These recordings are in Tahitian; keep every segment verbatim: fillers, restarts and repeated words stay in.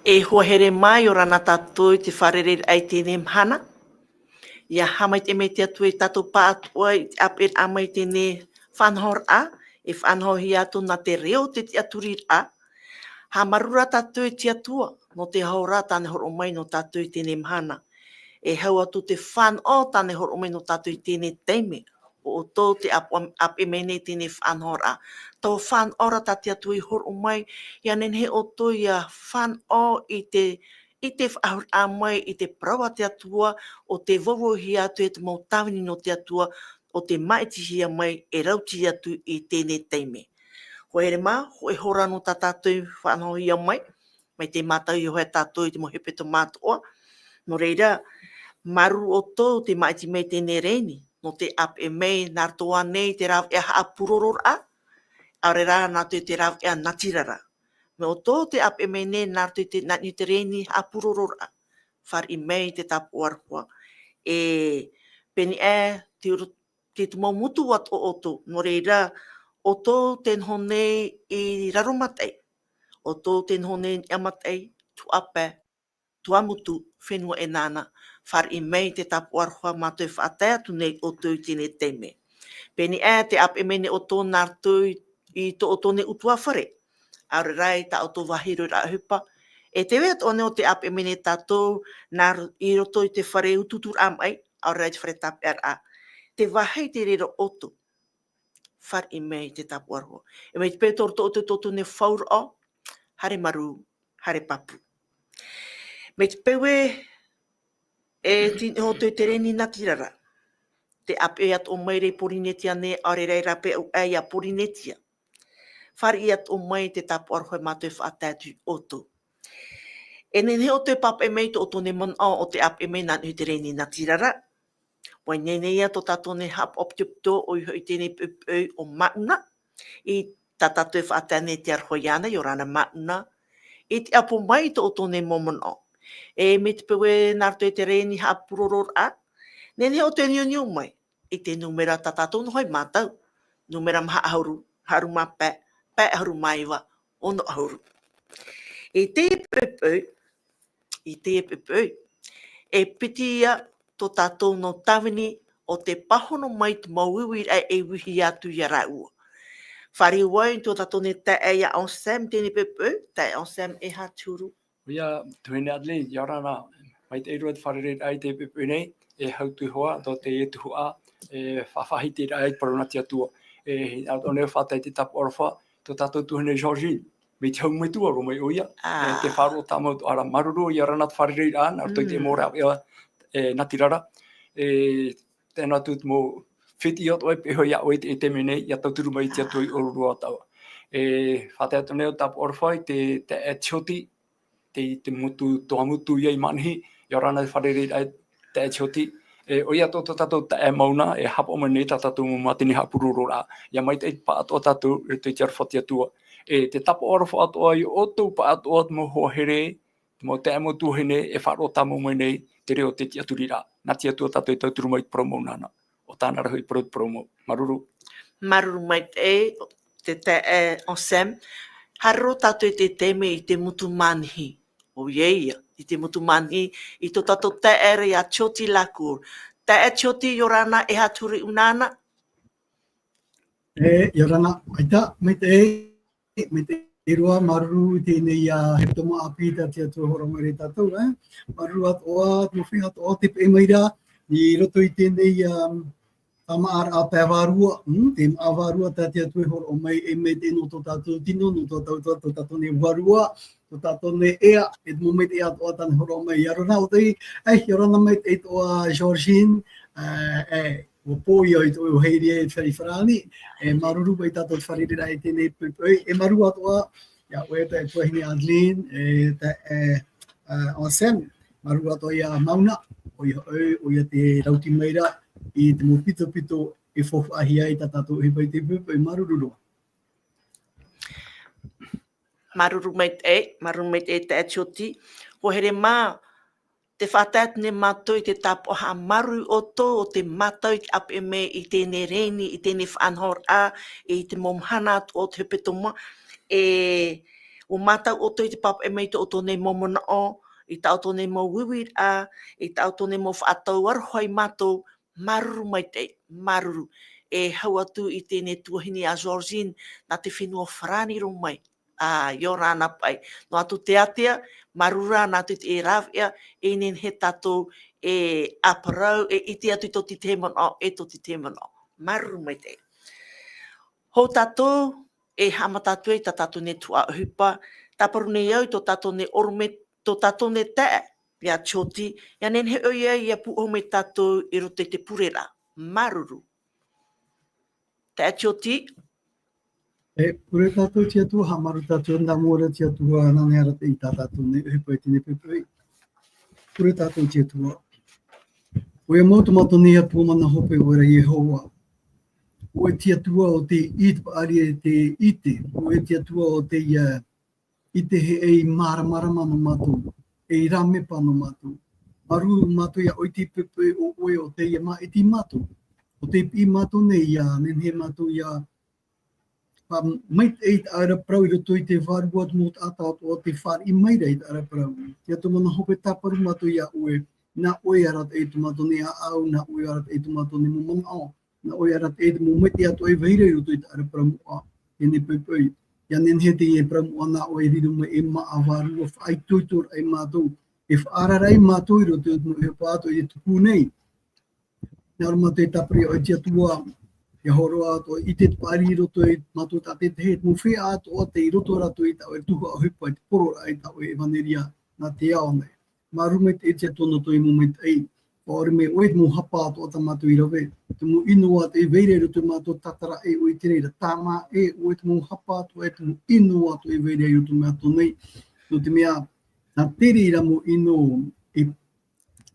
E hoa here mā, ʻia ora na tātou i te fārereiraʻa i teie mahana. ʻIa haʻamaitaʻi mai te Atua ia tātou pāʻatoʻa i te ʻāpeʻeraʻa mai i teie faʻanahoraʻa, e faʻanahohia atu nā te reo o te tiʻaturiraʻa. Haʻamāuruuru tātou i te Atua, nō te hora tāna e hōroʻa mai nō tātou i teie mahana. E hau atu te fānaʻo tāna e hōroʻa mai nō tātou i teie taime. ʻO ʻoutou tē ʻāp-, ʻāpeʻe mai nei i teie faʻanahoraʻa. Taua fānaʻo ra tā te Atua i hōroʻa mai, ʻia nehenehe ʻoutou ʻia fānaʻo i te, i te faʻahouraʻa mai, i te parau a te Atua, ʻo tē vauvauhia atu e te mau tāvini nō te Atua, ʻo tē māʻitihia mai e rautī atu i teie taime. Hoa here mā, hōʻē hora noa tā tātou i faʻanahohia mai, mai te mātau i ʻō ia tātou i te mau hepetoma atoʻa. Nō reira, māuruuru ʻoutou tē māʻiti mai i teie rēni, nō te ʻāpeʻe mai nā roto ānei i te rāveʻa haʻapurororaʻa, ʻaore rā nā roto i te rāveʻa natirara. Mai ʻoutou tē ʻāpeʻe mai nei nā roto i te, nā niʻa i te rēni haʻapurororaʻa. Fāriʻi mai te tāpaʻo aroha. E pēneiaʻe, te uru-, te, te mau motu atoʻa ʻoutou. Nō reira, ʻoutou tē noho nei i raro mataʻi. ʻOutou tē noho nei i niʻa mataʻi, tuhaʻa pae, Tuamotu, Fenua ʻEnana, fāriʻi mai te tāpaʻo aroha mātou e faʻatae atu nei ia ʻoutou i teie taime. Pēneiaʻe, tē ʻāpeʻe mai nei ʻoutou nā roto i, i tō ʻoutou nei ʻutuāfare, ʻaore rā i tā ʻoutou vāhi roiraʻa ʻohipa, e tē vai atoʻa nei ʻo tē ʻāpeʻe mai nei tātou nā ro-, i roto i te fare utuuturaʻa maʻi, ʻaore rā i te fare tāpeʻaraʻa. Tē vāhi te reira ʻoutou. Fāriʻi mai te tāpaʻo aroha. E mai te peu tō roto o te, tō ʻoutou nei fauraʻo, haere māuruuru, haere pāpū. Mai te peu ē, e tini ʻoutou i te rēni natirara. Tē ʻāpeʻe atoʻa mai ra i Pōrīnetia nei, ʻaore rā i rāpae aʻe ia Pōrīnetia. Fāriʻi atoʻa mai te tāpaʻo aroha mātou e faʻatae atu ia ʻoutou. E nehenehe ʻoutou e pāpaʻi mai tō ʻoutou nei manaʻo ʻo tē ʻāpeʻe mai nā niʻa i te rēni natirara. ʻUa ineine ia tō tātou nei haʻapaʻo pito, ʻoia hoʻi teie poʻipoʻi ʻo Mauna. I tā tātou e faʻatae nei te aroha iāna, ʻia ora na Mauna. I te ʻapo mai i tō ʻoutou nei mau manaʻo. E mai te peu ē nā roto i te rēni haʻapurororaʻa, nehenehe ʻoutou e niuniu mai i te nūmera tā tātou noho ai mātou. Nūmera maha ʻahuru, ʻahuru mā pae, pae ʻahuru mā iva, ono ʻahuru. I teie poʻipoʻi, i teie poʻipoʻi, e piti ia tō tātou nau tāvini ʻo tē pāhono mai te mau uiuiraʻa e uihia atu ia rāua. Fāriʻi ā i tō tātou nei taeaʻe ia Anselme i teie poʻipoʻi, taeaʻe Anselme e aha te huru. ʻOia, tuahine Adelaide, ʻia ora na, maitaʻi roa te fārereiraʻa i teie poʻipoʻi nei, e hau atu hoʻi, tō teie tuhaʻa, e faʻafaʻahitiraʻa i te parau nā te Atua, e, ʻia ʻō nei e faʻatae i te tāpaʻo aroha, tō tātou tuahine Georgine, mai te hau metua roa mai ʻoia, e, tē faʻaroʻo tāmau atoʻa ra, māuruuru, ʻia ora na te fārereiraʻa, nā roto i te mau rāveʻa, e, natirara, e, tae noa atu te mau fētiʻi atoʻa e pihaʻi iā ʻoe i te, i te taime nei, ʻia tauturu mai te Atua i ʻō roa atoʻa. E, faʻatae atu nei ʻo tāpaʻo aroha i te, te, e, Tioti, te, te motu, Tuamotu ia i Manihi, ʻia ora na te fārereiraʻa i te, e, Tioti. E, ʻoia tō, tō tātou taeaʻe Mauna, e haʻapaʻo mai nei tā tātou mau mātini haʻapurororaʻa. ʻIa maitaʻi pāʻatoʻa tātou, i roto i te aroha o te Atua. E, te tāpaʻo aroha atoʻa ia ʻoutou pāʻatoʻa te mau hoa here, te mau taeaʻe mau tuahine, e faʻaroʻo tāmau mai nei te reo o te tiʻaturiraʻa. Nā te Atua tātou e tauturu mai i te parau mau nāna. ʻO tāna ra hoʻi parau te parau mau. Māuruuru. Māuruuru maitaʻi, te taeaʻe Anselme. Haere roa tātou i te taime i te motu Manihi. ʻOia ia, i te motu Manihi, i tō tātou taeaʻe ra ia Tioti Lacour. Taeaʻe Tioti, ʻia ora na, e aha te huru iʻu nāna? E, ʻia ora na, ʻaita, maitaʻi, maitaʻi roa, māuruuru i teie nei, ā, hepetoma ʻāpī tā te Atua e hōroʻa mai ra ia tātou, e. Māuruuru atoʻa, te mau feiā atoʻa tē peʻe mai ra, i roto i teie nei, ā, tāmāʻaraʻa pae vārua, mm, te māʻa vārua tā te Atua e hōroʻa mai, e maitaʻi nō tō tātou tino, nō tō tātou, tō tātou nei vārua, tō tātou nei ea, e te mau maitaʻi atoʻa tāna e hōroʻa mai. ʻIa ora na ʻoutou, e, ʻia ora na maitaʻi atoʻa Georgine, e, e, ʻUa pō ia i tō ʻoe haere i te fare farāni, e māuruuru mai tātou te fārereiraʻa i teie nei poʻipoʻi, e māuruuru atoʻa, ia ʻoe te tuahine Adeline, e, te, e, e, Anselme, māuruuru atoʻa ia Mauna, ʻoia, ʻoe, ʻoia tē rauti mai ra i te mau pitopito e faufaʻahia ai tā tātou ʻohipa i teie poʻipoʻi, māuruuru roa. Māuruuru maitaʻi, māuruuru maitaʻi taeaʻe Tioti. Hoa here mā, tē faʻatae atu nei mātou i te tāpaʻo haʻamāuruuru ia ʻoutou, ʻo tē mātau i te ʻāpeʻe mai i teie rēni, i teie faʻanahoraʻa, i te mau mahana atoʻa o te hepetoma. E, ʻUa mātau ʻoutou i te pāpaʻi mai i tō ʻoutou nei mau manaʻo, i tā ʻoutou nei mau uiuiraʻa, i tā ʻoutou nei mau faʻatau aroha ia mātou, māuruuru maitaʻi, māuruuru. E hau atu i teie tuahine a Georgine, nā te fenua Farāni roa mai. ʻĀ, ʻia ora na paʻi. Noa atu te ātea, māuruuru na atu i te rāveʻa, e nehenehe tātou e ʻāparau, e ʻite atu i tō te tahi manaʻo, e tō te tahi manaʻo. Māuruuru maitaʻi. Hou tātou, e haʻamata atu ai tā tātou nei tuhaʻa ʻohipa, tāparu nei au i tō tātou nei ʻorometua, tō tātou nei taeaʻe, ia Tioti, ʻia nehenehe ʻoia ʻia pūʻohu mai ia tātou i roto i te pureraʻa. Māuruuru. Taeaʻe Tioti. E, pure tātou i te Atua, haʻamāuruuru tātou nā mua ra i te Atua, nāna e arataʻi tā tātou nei ʻohipa i teie nei poʻipoʻi. Pure tātou i te Atua. ʻOia mau tō mātou nei Atua mana hope, ʻo ʻoe ra Iehova. ʻOe te Atua o te ʻite, paʻari e te ʻite. ʻOe te Atua o te, ā, ʻite e māramarama nō mātou, e rāmepa nō mātou. Māuruuru mātou ʻia ʻoe i te poʻipoʻi ʻo ʻoe o teie māʻiti ia mātou. ʻO tei piʻi mātou nei ʻia nehenehe mātou ʻia, ā, maitaʻi i tā ʻoe ra parau i roto i te vārua mau taʻata atoʻa tei fāriʻi mai ra i tā ʻoe ra parau. Te Atua mana hope tāparu mātou ia ʻoe, nā ʻoe e arataʻi tō mātou nei ʻāʻau, nā ʻoe e arataʻi tō mātou nei mau manaʻo, nā ʻoe e arataʻi te mau maitaʻi atoʻa e vai ra i roto i tā ʻoe ra parau moʻa, i teie poʻipoʻi. ʻIa nehenehe teie parau moʻa nā ʻoe e riro mai e māʻa vārua faʻaitoitoraʻa ia mātou, e faʻaararaʻa ia mātou i roto i te mau ʻohipa atoʻa e tupu nei. Nā ʻō ra mātou e tāpiri ʻoe te Atua, ʻia hōroʻa atoʻa i te paʻari i roto i mātou tātaʻitahi, te mau feiā atoʻa tei roto rātou i tā ʻoe tuhaʻa ʻohipa, i te poroʻraʻa i tā ʻoe ʻevanelia nā te ao nei. Māuruuru maitaʻi te Atua nō tō ʻoe mau maitaʻi. ʻAore mai ʻoe te mau hapa atoʻa tā mātou i rave, te mau ʻino atoʻa e vai ra i roto i tō mātou tātara ʻē ʻoe i te reira, tāmā ʻē ʻoe te mau hapa atoʻa, te mau ʻino atoʻa e vai ra i roto i tō mātou nei. Nō te mea, nā te reira mau ʻino e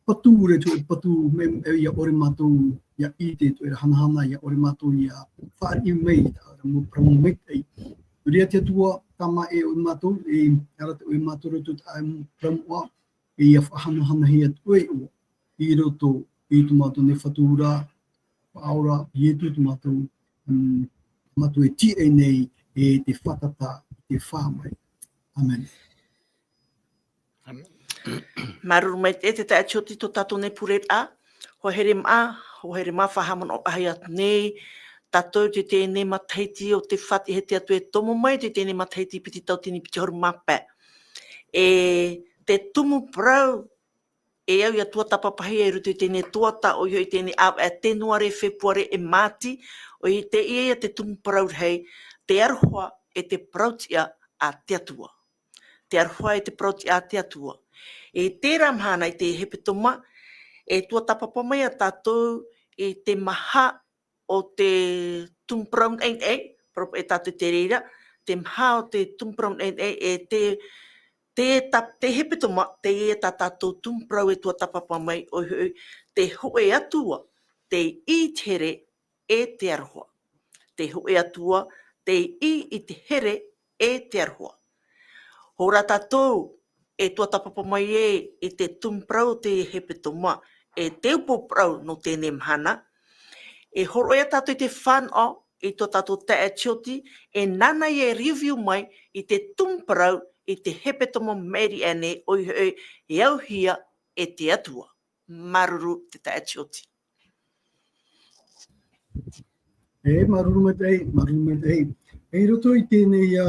patu ra, e patu mai, e, ʻia ʻore mātou ʻia ʻite, ʻia hanahana, ʻia ʻore mātou ʻia fāriʻi mai i tā ʻoe ra mau parau maitaʻi. Nō reira te Atua, tāmā ʻē ʻoe ia mātou, e arataʻi ʻoe ia mātou i roto i tā ʻoe ra mau parau moʻa, e ʻia faʻahanahanahia atu ʻoe iʻoa, i roto i tō mātou nei Fatu ra, Faʻaora, Ietu tō mātou, mm, mātou e tiʻa nei e te fātata, te fā mai. ʻĀmene. Māuruuru maitaʻi te taeaʻe Tioti i tō tātou nei pureraʻa. Hoa here mā, hoa here mā, faʻahaʻamanaʻo atu nei tātou i teie matahiti o te fātiʻi hete atu e tomo mai, i teie matahiti piti tauatini piti ʻahuru mā pae. E te tumu parau, e au ʻia tuatāpapahia i roto i teie tuhaʻa, ʻoia hoʻi teie ʻāvaʻe, Tenuare, Fepuare e Māti, ʻoia teie te tumu parau rahi, te aroha e te parautiʻa a te Atua. Te aroha e te parautiʻa a te Atua. I terā mahana, i te hepetoma, e tuatāpapa mai ā tātou i te maha o te tumu parau naʻinaʻi, parau paʻi tātou i te reira, te maha o te tumu parau naʻinaʻi, e te, te ta-, te hepetoma, teie tā tātou tumu parau e tuatāpapa mai, ʻoia hoʻi, te hōʻē Atua tei ʻī i te here e te aroha. Te hōʻē Atua tei ʻī i te here e te aroha. Hou rā tātou e tuatāpapa mai ē i te tumu parau o te hepetoma, e te upoʻo parau nō teie mahana. E hōroʻa tātou i te fānaʻo i tō tātou taeaʻe Tioti, e nāna ia e review mai i te tumu parau i te hepetoma maʻiri aʻe nei, ʻoia hoʻi, e auhia e te Atua. Māuruuru te taeaʻe Tioti. E, māuruuru maitaʻi, māuruuru maitaʻi. E, i roto i teie, ā,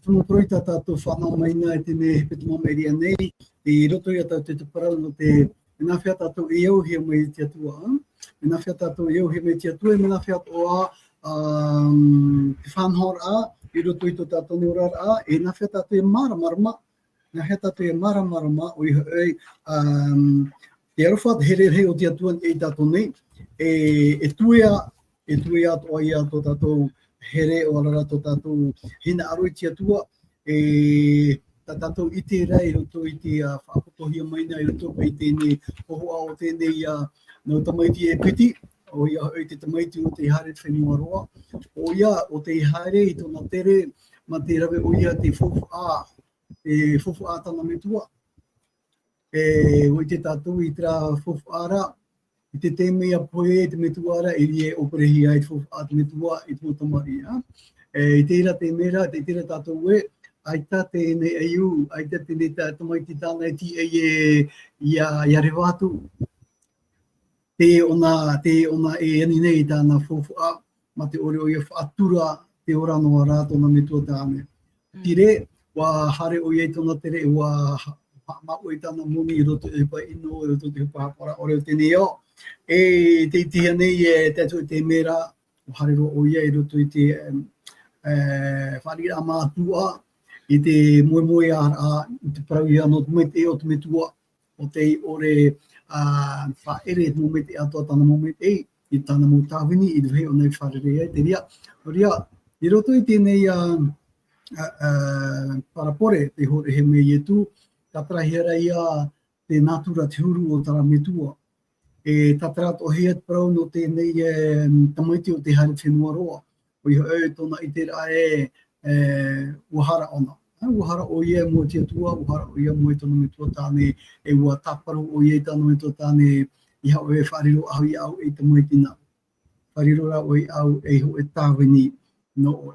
tumu parau tā tātou fānaʻo mai na i teie hepetoma maʻiri aʻe nei, i roto ia tātou te parau nō te, mea nāfea tātou e auhia mai i te Atua, ā? Mea nāfea tātou e auhia mai i te Atua, e mea nāfea atoʻa, ā, te faʻanahoraʻa, i roto i tō tātou nei oraraʻa, e nāfea tātou e māramarama, nāfea tātou e māramarama, ʻoia hoʻi, ā, te aroha, te here rahi o te Atua i tātou nei, e, e tuea, e tuea atoʻa ia tō tātou here, ʻo rā rā tō tātou hinaʻaro i te Atua, e, tā tātou ʻite ra i roto i te, ā, faʻapotohia mai na i roto i teie hōhoʻa o teie, ā, nau tamaiti e piti, ʻoia hoʻi te tamaiti ʻo tei haere i te fenua roa, ʻoia, ʻo tei haere i tōna tere, mā te rave ʻoia te faufaʻa, e faufaʻa tāna metua. E, ʻua ʻite tātou i terā faufaʻa ra, i te taime ʻia pohe ai te metua ra, e ʻere e ʻōperehia ai te faufaʻa a te metua i te mau tamariʻi, ā. E, i terā taime ra, tē ʻite ra tātou ē, ʻAita teie nei ʻaiū, ʻaita teie nei tā tamaiti tāna e tīaʻi e, ia, ia reva atu. Te ʻona, te ʻona e ani nei tāna faufaʻa, mā te ʻore ʻoia faʻatura te ora noa rā tōna metua tāne. Tire, ʻua haere ʻoia i tōna tere, ʻua ha-, ha-, haʻamāuʻa i tāna moni i roto i te ʻohipa ʻino, i roto i te ʻohipa haʻapaʻoraʻa ʻore o teie nei ao. E, te itehia nei e te Atua i te mea ra, ʻua haere roa ʻoia i roto i te, em, e, fāriʻiraʻa mātuʻa, i te moemoeā, i te parauhia nō te maitaʻi o te metua, ʻo tei ʻore, ā, faʻaʻere te mau maitaʻi atoʻa tāna mau maitaʻi, i tāna mau tāvini, i te vāhi ʻōna i fārerei ai, te reira. Nō reira, i roto i teie nei, ā, ā, ā, parabole, tei hōroʻahia mai e Ietu, tātarahia ra ïa te nātura, te huru o terā metua. E tātara atoʻahia te parau nō teie nei, e, tamaiti o tē haere fenua roa. ʻOia hoʻi tōna ʻiteraʻa ē, e, ʻua hara ʻōna. ʻĀ, ʻua hara ʻoia i mua i te Atua, ʻua hara ʻoia i mua i tōna metua tāne, e ʻua tāparu ʻoia i tāna metua tāne, ʻeiaha ʻoe e faʻariro ʻahu iāʻu ei tamaiti nā. Faʻariro rā ʻoe iāʻu ei hōʻē tāvini nō ʻoe.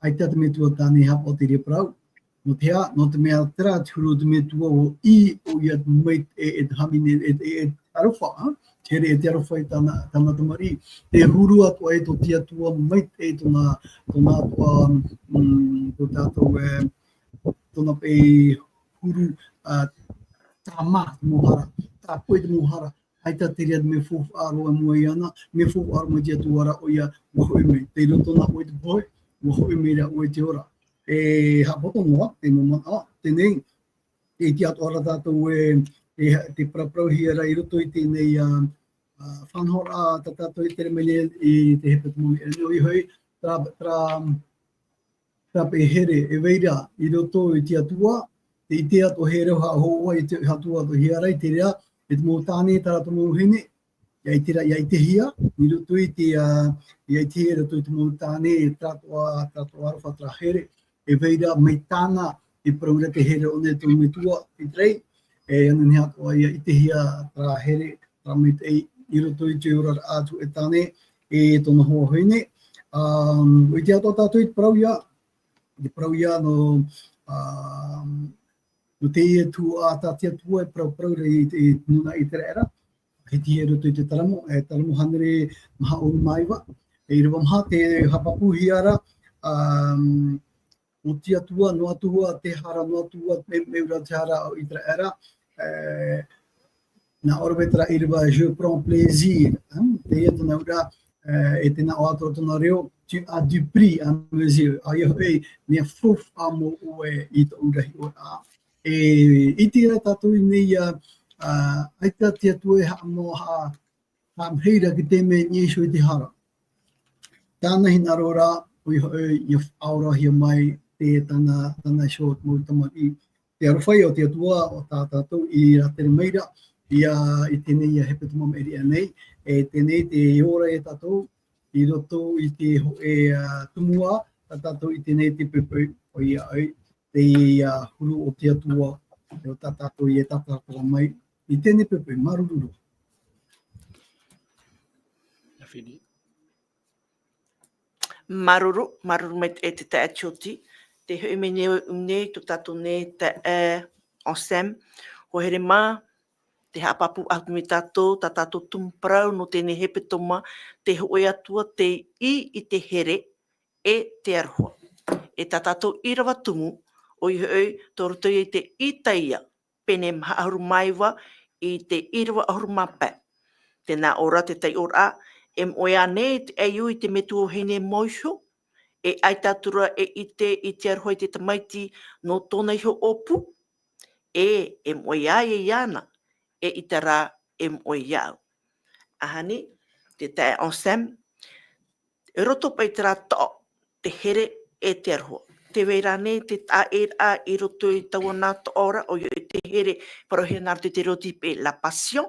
ʻAita te metua tāne i haʻapaʻo i te reira parau. Nō te aha, nō te mea terā te huru o te metua ʻua ʻī ʻoia te maitaʻi e, e te hāmani, e, e, e te aroha, ā? Te here e te aroha i tāna, tāna tamariʻi. Tē huru atu ai tō te Atua maitaʻi tōna, tōna atoʻa, mm, tō tātou, e, tōna paʻi huru, ā, tāmā te mau hara, tāpoʻi te mau hara, ʻaita te reira te mea faufaʻa roa i mua iāna, mea faufaʻa roa mai te Atua ra ʻoia, ʻua hoʻi mai. Tei roto nā ʻoe i te pohe, ʻua hoʻi mai rā ʻoe i te ora. E haʻapoto noa, te mau manaʻo, teie nei, e ʻite atoʻa ra tātou e, e, tē paraparauhia ra i roto i teie nei, ā, ā, faʻanahoraʻa tā tātou e tere mai nei i te hepetoma i ʻō nei, ʻoia hoʻi, terā, terā, terā paʻi here, e vai ra, i roto i te Atua, tē ʻite atoʻa ra e haʻahoʻi i te Atua atoʻahia ra, i te reira, e te mau tāne, terā te mau vahine, ʻia ʻite ra, ʻia ʻitehia, i roto i te, ā, ʻia ʻitehia i roto i te mau tāne, terā atoʻa, terā atoʻa aroha, terā here, e vai ra mai tāna, e parau ra te here ʻōna i tōna metua, i te reira, e ʻanaʻanahia atoʻa ʻia ʻitehia terā here, terā maitaʻi i roto i te oraraʻa a te hōʻē tāne, e tōna hoa vahine. Ā, ʻua ʻite atoʻa tātou i te parau ïa, i te parau ïa nō, ā, nō teie tuhaʻa tā te Atua e parauparau ra i te, i te nūnaʻa ʻĪteraʻera, e tīaʻi i roto i te Taramo, e Taramo hānere maha ʻahuru mā iva, e ʻīrava maha, tē haʻapāpūhia ra, ā, ʻo te Atua, noa atu ā te hara, noa atu ā te memeʻe ra te hara o ʻĪteraʻera, e, nā ʻō ra terā ʻīrava, je prends plaisir, hein, teie tōna auraʻa, e, e te nā ʻō atoʻa tōna reo, tu as du prix à mes yeux, ʻoia hoʻi, mea faufaʻa mau ʻoe i tōʻu rahi ʻōraʻa. E, ʻite ra tātou i teie nei, ā, ā, ʻaita te Atua e haʻamau-, haʻa-, haʻamāuruuru ra ki te mea e niʻa iho i te hara. Tāna hinaʻaro ra, ʻoia hoʻi, ʻia faʻaorahia mai te tāna, tāna iho mau tamariʻi. Te aroha o te Atua, ʻo tā tātou i rātere mai ra, ʻia, i teie nei, ā, hepetoma maʻiri aʻe nei, e teie nei tē ora ia tātou, i roto i te hōʻē, ā, tumu ā, tā tātou i teie nei te poʻipoʻi, ʻoia hoʻi, te, ā, huru o te Atua, ʻo tā tātou e tātarataraa mai, i teie nei poʻipoʻi, māuruuru. Ia fini. Māuruuru, māuruuru maitaʻi e te taeaʻe Tioti, tē hoʻi mai nei ʻoe i ʻō nei, tō tātou nei taeaʻe Anselme, hoa here mā, tē haʻapāpū atu mai tātou, tā tātou tumu parau nō teie nei hepetoma, te hōʻē Atua tei ʻī i te here, e te aroha. E tā tātou ʻīrava tumu, ʻoia hoʻi, tō roto ia i te Isaia, pene maha ʻahuru mā iva i te ʻīrava ʻahuru mā pae. Tē nā ʻō ra te taiʻoraʻa, e moʻe ānei te ʻaiū i te metua vahine mau iho, e ʻaita atu ra e ʻite i te aroha i te tamaiti nō tōna iho ʻōpū, e, e moʻe ā ia iāna, eʻita rā e moʻe iāʻu. ʻAhani, te taeaʻe Anselme, e roto paʻi terā toʻo, te here e te aroha. Tē vai ra ānei te taʻaʻēraʻa i roto i taua nā toʻo ra, ʻoia hoʻi te here, parauhia nā roto i te reo tīpī, la passion,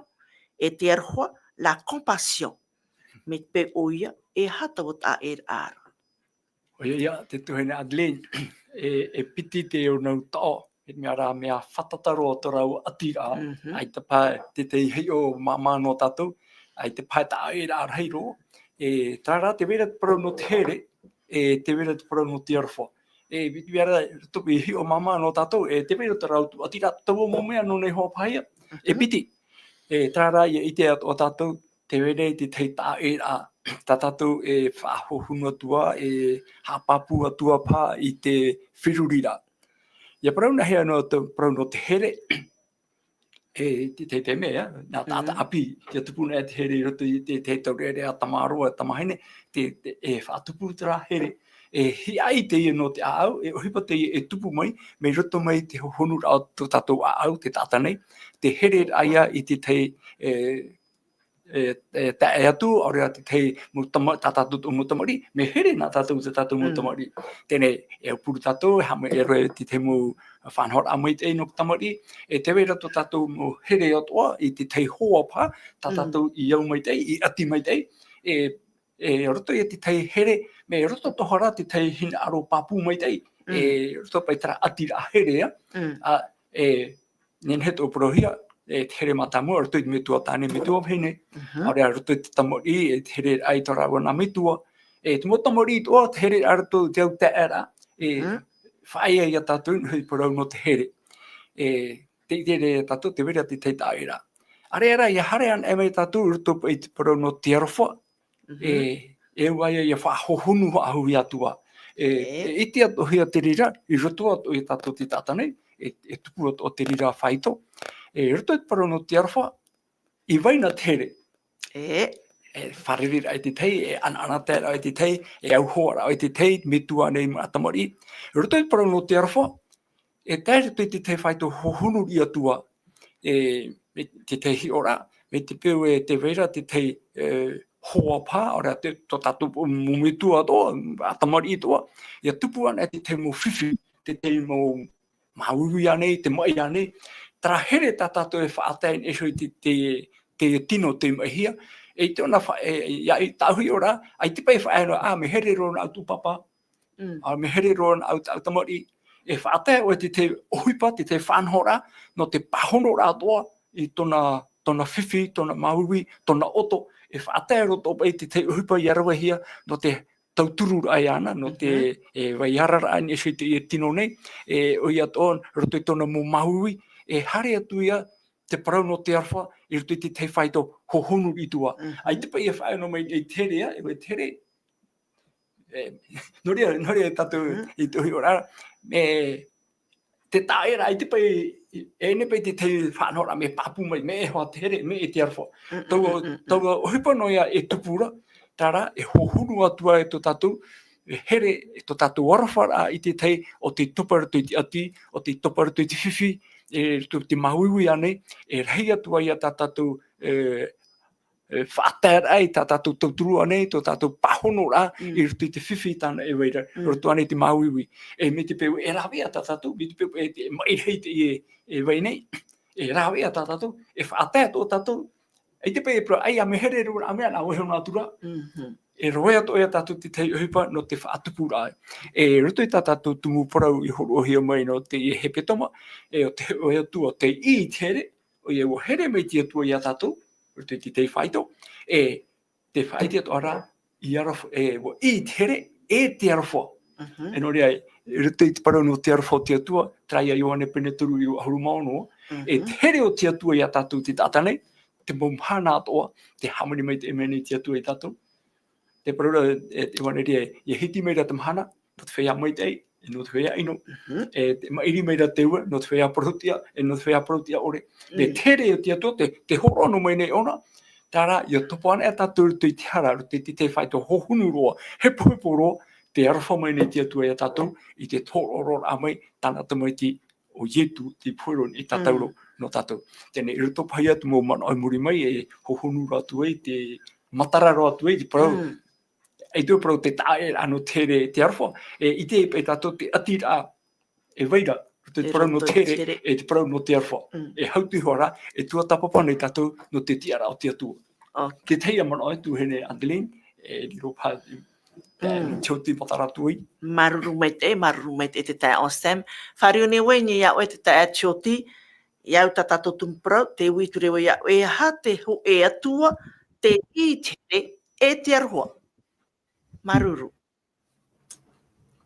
e te aroha, la compassion. Mai te peu ʻoia, e aha taua taʻaʻēraʻa ra? ʻOia, ia, te tuahine Adeline, e, e piti te ōna toʻo, e mea rā, mea fātata roa tō rāua ʻatiraʻa, Mhm. ʻaita paha te, te hiʻo māmā nō tātou, ʻaita paha e taʻaʻēraʻa rahi roa, e, terā rā, tē vai ra te parau nō te here, e, tē vai ra te parau nō te aroha. e, piti mea ra, roto i hiʻo māmā nō tātou, e, tē vai ra tō rātou ʻati rā, taua mau mea nō nei hoʻi paʻi, e, piti. E, terā rā, ʻia ʻite atoʻa tātou, tē vai ra te tahi taʻa ʻē rā, tā tātou e faʻahohonu atu ā, e haʻapāpū atu ā paʻi i te feruriraʻa. ʻIa parau nā hea nō te, parau nō te here, e, te, te, te mea, nā taʻata ʻāpī, ʻia tupu na te here i roto i te, te taureʻareʻa tamaroa, tamahine, te, te, e faʻatupu terā here, e hiaʻai teie nō te ʻāʻau, e ʻohipa teie e tupu mai, mai roto mai te hohonuraʻa o tō tātou ʻāʻau, te taʻata nei, te here rā ia i te tahi, e, e, e tae atu, ʻaore rā te tahi mau tama-, tā tātou mau tamariʻi, mea here nā tātou tā tātou mau tamariʻi. Teie nei, e aupuru tātou, e haʻamau e roa te tahi mau faʻanahoraʻa maitaʻi nō te tamariʻi, e tē vai ra tō tātou mau here atoʻa, i te tahi hoa paʻi, tā tātou i au maitaʻi, i ʻati maitaʻi, e, e roto i te tahi here, mea roto atoʻa ra te tahi hinaʻaro pāpū maitaʻi, e roto paʻi terā ʻati rā here, ā, ā, e, nehenehe tō parauhia, e te here mātāmua, roto i te metua tāne, metua vahine, ʻaore rā roto i te tamariʻi, e te here rā i tō rāua nā metua, e te mau tamariʻi atoʻa, te here rā roto i te au taeaʻe rā, e faʻaea ia tātou, nō te parau nō te here. E, te, te reira tātou, tē vai ra te tahi taʻa ʻē rā. ʻAreʻa rā, ʻia haere anaʻe mai tātou, roto i te parau nō te aroha, e, e ʻua ia, ʻia faʻahohonu faʻahou atu ā. E, e ʻite atoʻa hia te reira, i roto atoʻa ia tātou te taʻata nei, e, e tupu atoʻa te reira faito. E, roto i te parau nō te aroha, i vai na te here. E. E, fārereiraʻa i te tahi, e, ʻanaʻanataeraʻa i te tahi, e, auhoaraʻa i te tahi, metua nei mā tamariʻi. Roto i te parau nō te aroha, e tae roto i te tahi faito hohonu riʻi atu ā, e, mai te tahi hiʻoraʻa, mai te peu e tē vai ra te tahi, e, hoa paʻi, ʻaore rā te, tō tātou mau metua atoʻa, ā, tamariʻi atoʻa, ʻia tupu anaʻe te tahi mau fifi, te tahi mau māuiui ānei, te maʻi ānei, terā here tā tātou e faʻatae nei iho i te, te, te tino tei maʻihia, e i te ʻona fa-, e, e, ʻia, i tāʻu hiʻoraʻa, ʻaita paʻi e faʻaea noa, ā, mea here roa nā ʻoutou pāpā, ā, mea here roa nā ʻoutou tamariʻi, e faʻatae ʻoe te, te ʻohipa, te, te faʻanahoraʻa, nō te pāhonoraʻa atoʻa i tōna, tōna fifi, tōna māuiui, tōna ʻoto, e faʻatae roa atoʻa paʻi te, te ʻohipa ʻia ravehia, nō te tautururaʻa iāna, nō te, e, vai araraʻa nei iho i te, e tino nei, e, ʻoia atoʻa, roto i tōna mau māuiui, e haere atu ia, te parau nō te aroha, i roto i te tahi faito hohonu riʻi atu ā. ʻAita paʻi e faʻaea noa mai i te here, e, e te here, e, nō reira, nō reira tātou i te hiʻoraʻa, e, te taʻa ʻē rā, ʻaita paʻi, e, e nehenehe paʻi te tahi faʻanahoraʻa mea pāpū mai, mea e hoa te here, mea e te aroha. Taua, taua ʻohipa noa ia e tupu ra, terā rā, e hohonu atu ā e tō tātou, e here, e tō tātou aroharaʻa i te tahi, ʻo tei topa roto i te ʻati, ʻo tei topa roto i te fifi, e, roto i te māuiui ānei, e rahi atu ā ia tā tātou, e, e, faʻataeraʻa i tā tātou tauturu ānei, tō tātou pāhonoraʻa, i roto i te fifi tāna e vai ra, roto ānei i te māuiui. E, mai te peu e rāveʻa tā tātou, mai te peu e, e maʻi rahi teie e, e vai nei, e rāveʻa tā tātou, e faʻatae atoʻa tātou, ʻaita paʻi e parau, ʻaita mea here roa nā mea nā vaiiho nā tura. E roaʻa atoʻa ia tātou te tahi ʻohipa nō te faʻatupuraʻa. E roto i tā tātou tumu parau i hōroʻahia mai nō teie hepetoma, e ʻo te hōʻē atu ʻo tei ʻī i te here, ʻoia ʻua here mai te Atua ia tātou, roto i te tahi faito, e te faʻaʻite atoʻa ra, i aroha, e, ʻua ʻī i te here, e te aroha. E nō reira, i roto i te parau nō te aroha o te Atua, terā ia Ioane pene toru ʻīrava ʻahuru mā ono, e te here o te Atua ia tātou te taʻata nei, te mau mahana atoʻa, tē hāmani mai te ʻēmeni te Atua ia tātou. Te parau ra, e, te ʻevaneria, ʻia hiti mai ra te mahana, nō te feiā maitaʻi, e nō te feiā ʻino. E te maʻiri mai ra te ua, nō te feiā parauʻtiʻa, e nō te feiā parauʻtiʻa ʻore. E te here o te Atua, te, tē hōroʻa noa mai nei ʻōna, terā rā, ʻia topa anaʻe tātou i roto i te hara, roto i te, te faito hohonu roa, hepohepo roa, tē aroha mai nei te Atua ia tātou, i te tōroʻa mai, tāna tamaiti, ʻo Ietu, te Purohi i tātauro nō tātou. Teie nei, i roto paʻi atu mau manaʻo i muri mai, e hohonu roa atu ai, te matara roa atu ai, te parau, ʻaita e parau te taʻa ʻē rā nō te here, te aroha, e ʻite paʻi tātou te ʻati rā, e vai ra, roto i te parau nō te here, e te parau nō te aroha. E hautū iho ra, e tuatāpapa nei tātou nō te tiʻaraʻa o te Atua. Te tahi ā manaʻo e tuahine Adeline, e riro paʻi, e, Tioti matara atu ai. Māuruuru maitaʻi, māuruuru maitaʻi te taeaʻe Sam. Fāriu nei vau i niʻa iā ʻoe te taeaʻe Tioti, i au tā tātou tumu parau, tē ui atu ra vau iā ʻoe, e aha te hōʻē Atua, tei ʻī i te here, e te aroha. Māuruuru.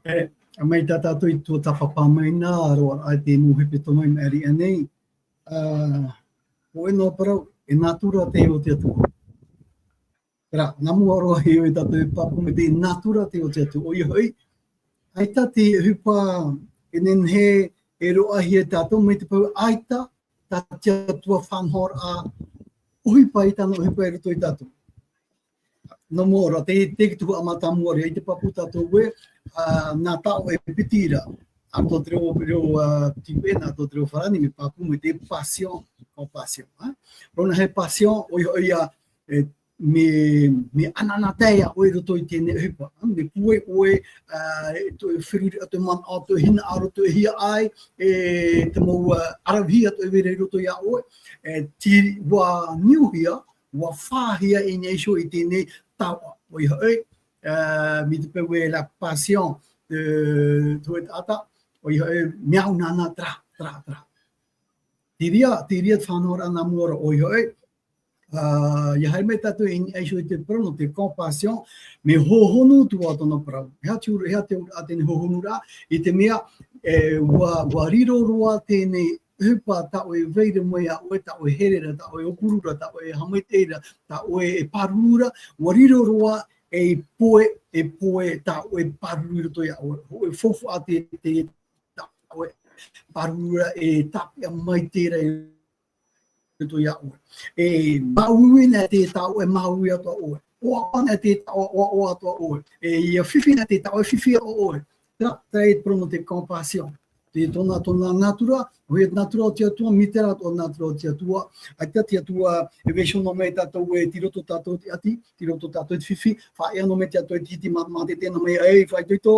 E, Mai tā tātou i tuatāpapa mai nā roa ai te mau hepetoma i maʻiri aʻe nei. Ā, ʻo e nō parau, e nātura te o te Atua. Terā, nā mua roa e tātou e pāpū mai te nātura te o te Atua. ʻOia hoʻi, ʻaita te ʻohipa e nehenehe e roaʻahia e tātou mai te peu ʻaita, tā te Atua faʻanahoraʻa, ʻohipa i tāna ʻohipa i roto i tātou. Nō mua roa, te, te tuhaʻa mātāmua roa, i te pāpū tātou ē, ā, nā taʻo e piti ra, ā, tō te reo, reo, ā, tīpē, nā tō te reo farāni, mea pāpū mai te passion, compassion, ā. Rona he passion, ʻoia, ʻoia, e, mea, mea ʻanaʻanatae ʻoe i roto i teie ʻohipa, ā, mea puʻe ʻoe, ā, e tō feruri atu e manaʻo, tō hinaʻaro, tō hiaʻai, e te mau, ā, ʻaravihi atu e vai ra i roto iā ʻoe, e, tī, ʻua niuhia, ʻua fāhia i niʻa iho i teie taoʻa. ʻOia hoʻi, ā, mai te peu ē la passion de, de taʻata, ʻoia hoʻi, mea ʻunaʻana, terā, terā, terā. Te reira, te reira te faʻanahoraʻa nā mua roa, ʻoia hoʻi, ā, ʻia haere mai tātou i niʻa iho i te parau nō te compassion, mea hohonu atu ā tōna parau. E aha te ʻū-, e aha te ʻū-, ā, teie hohonuraʻa, i te mea, e, ʻua, ʻua riro roa teie ʻohipa tā ʻoe e vai ra mai iā ʻoe, tā ʻoe e here ra, tā ʻoe e ʻōpū ra, tā ʻoe e haʻamaitaʻi ra, tā ʻoe e pāruru ra, ʻua riro roa ei pohe, ei pohe tā ʻoe e pāruru i roto iā ʻoe, hōʻē faufaʻa te, te, tā ʻoe e pāruru ra, e tāpeʻa maitaʻi ra i roto iā ʻoe. E māuiui anaʻe te tā ʻoe e māuiui atoʻa ʻoe. ʻOaʻoa anaʻe te tā ʻoe e ʻoaʻoa atoʻa ʻoe. E ʻia fifi anaʻe te tā ʻoe e fifi atoʻa ʻoe. Terā, terā e parau nō te compassion. Te tōna, tōna nātura, ʻoia te nātura o te Atua, mai terā tōna nātura o te Atua. ʻAita te Atua e vaiiho noa mai iā tātou ē, tei roto tātou i te ʻati, tei roto tātou i te fifi, faʻaea noa mai te Atua i te hiti mā-, mātete noa mai, ei, faʻaitoito,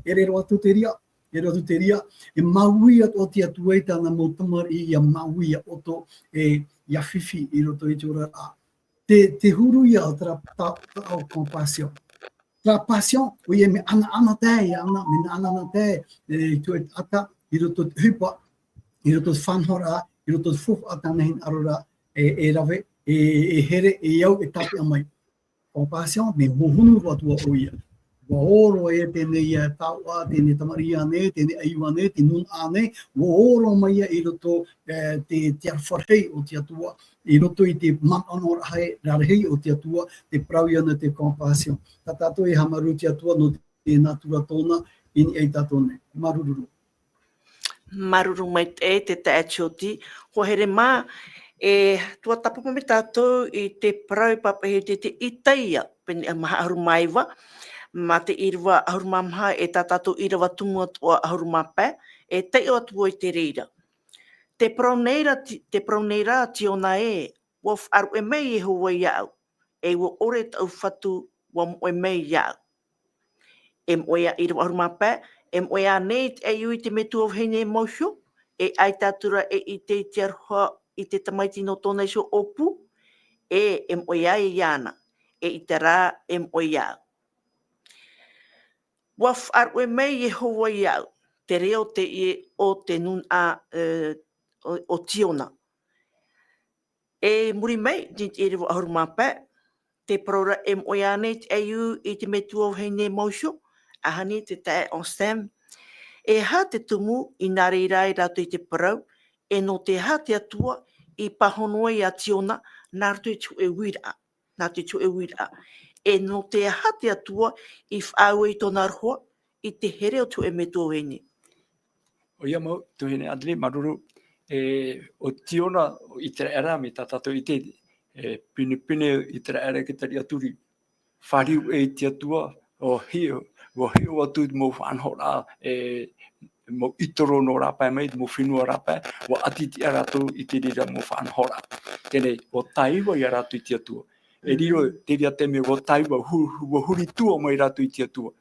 ʻere roa atu te reira, ʻere roa atu te reira, e māuiui atoʻa te Atua i tāna mau tamariʻi ʻia māuiui ʻia ʻoto, e, ʻia fifi i roto i te oraraʻa. Te, te huru ia o terā ta-, ta-, o compassion. Terā passion, ʻoia mea ʻanaʻanatae, ʻia ana, mea ʻanaʻanatae, e, i te taʻata, i roto i te ʻohipa, i roto i te faʻanahoraʻa, i roto i te faufaʻa tāna hinaʻaro ra, e, e rave, e, e here, e au, e tāpeʻa mai. Compassion, mea hohonu roa atu ā ʻoia. ʻUa ō roa ia teie, ā, taoʻa, teie tamariʻi ānei, teie ʻaiū ānei, te nūnaʻa ānei, ʻua ō roa mai ia i roto, e, te, te aroha rahi o te Atua, i roto i te manaʻo rarahi, rarahi o te Atua, tē parau iāna te compassion. Tā tātou e haʻamāuruuru i te Atua nō te nātura tōna i niʻa ia tātou nei. Māuruuru. Māuruuru maitaʻi te taeaʻe Tioti. Hoa here mā, e tuatāpapa mai tātou i te parau e pāpaʻihia i te, te Isaia, pene maha ʻahuru mā iva, mā te ʻīrava ʻahuru mā maha e tā tātou ʻīrava tumu atoʻa ʻahuru mā pae, e taiʻo atu vau i te reira. Tē parau nei ra Ti-, tē parau nei ra Tiona ē, ʻua faʻaruʻe mai Iehova iāʻu, e ʻua ʻore taʻu Fatu ʻua moʻe mai iāʻu. E moʻe ā, ʻīrava ʻahuru mā pae, e moʻe ānei te ʻaiū i te metua vahine mau iho, e ʻaita atu ra e ʻite i te aroha i te tamaiti nō tōna iho ʻōpū, e, e moʻe ai iāna, e ʻaita rā e moʻe iāʻu. ʻUa faʻaruʻe mai Iehova iāʻu, te reo teie o te nūnaʻa, e, o, o Tiona. E muri mai, i te ʻīrava ʻahuru mā pae, tē parau ra e moʻe ānei te ʻaiū i te metua vahine mau iho, ʻaita ānei te taeaʻe Anselme. E aha te tumu i nā reira ai rātou i te parau, e nō te aha te Atua i pāhono ai iā Tiona nā roto i te hōʻē uiraʻa, nā te hōʻē uiraʻa. E nō te aha te Atua i faʻaue i tōna aroha, i te here o te hōʻē metua vahine. ʻOia mau, tuahine Adri, māuruuru, e, ʻo Tiona, ʻo ʻĪteraʻera, mai tā tātou i te, e, pinepine ʻĪteraʻera i te tariʻa turi. Fāriu ʻē i te Atua, ʻua hiʻo, ʻua hiʻo atu te mau faʻanahoraʻa, e, mau ʻītoro nō rāpae mai, te mau fenua rāpae, ʻua ʻati atu rātou i te reira mau faʻanahoraʻa. Teie nei, ʻua taiva ia rātou i te Atua. E riro, te reira te mea ʻua taiva, hu-, ʻua huri tua mai rātou i te Atua.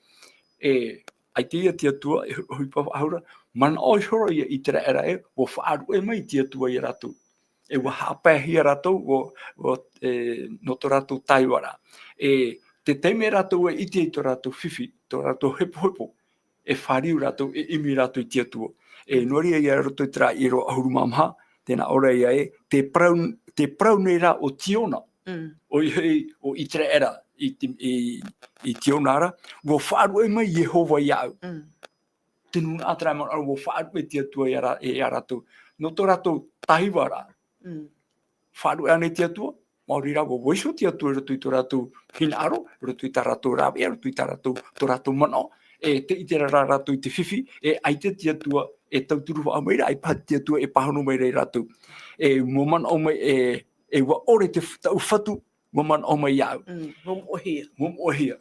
E, ʻaita ia te Atua, e ʻohipa faʻahou ra, manaʻo ihora ia ʻĪteraʻera ē, ʻua faʻaruʻe mai te Atua ia rātou. E ʻua haʻapaehia rātou, ʻua, ʻua, e, nō tō rātou taiva ra. E, te taime rātou e ʻite i tō rātou fifi, tō rātou hepohepo, e fāriu rātou, e ʻimi rātou i te Atua. E, nō reira ia roto i terā ʻīrava ʻahuru mā maha, tē nā ʻō ra ia ē, tē parau, tē parau nei rā ʻo Tiona, Mm. ʻoia hoʻi, ʻo ʻĪteraʻera, i te, i, i Tiona ra, ʻua faʻaruʻe mai Iehova iāʻu. Mm. te nūnaʻa terā manaʻo ʻua faʻaruʻe te Atua ia rā-, e, ia rātou. Nō tō rātou taivaraʻa. Mm. Faʻaruʻe ānei te Atua? Maori rā, ʻua vaiiho te Atua i roto i tō rātou hinaʻaro, i roto i tā rātou rāveʻa, i roto i tā rātou, tō rātou manaʻo. E tē ʻite ra rātou i te fifi, e ʻaita te Atua e tauturu faʻahou mai ra, ʻaita paha te Atua e pāhono mai ra ia rātou. E, ʻua manaʻo mai, e, e ʻua ʻore te f-, taʻu fatu, ʻua manaʻo mai iāʻu. Mm, ʻua moʻehia. ʻUa moʻehia.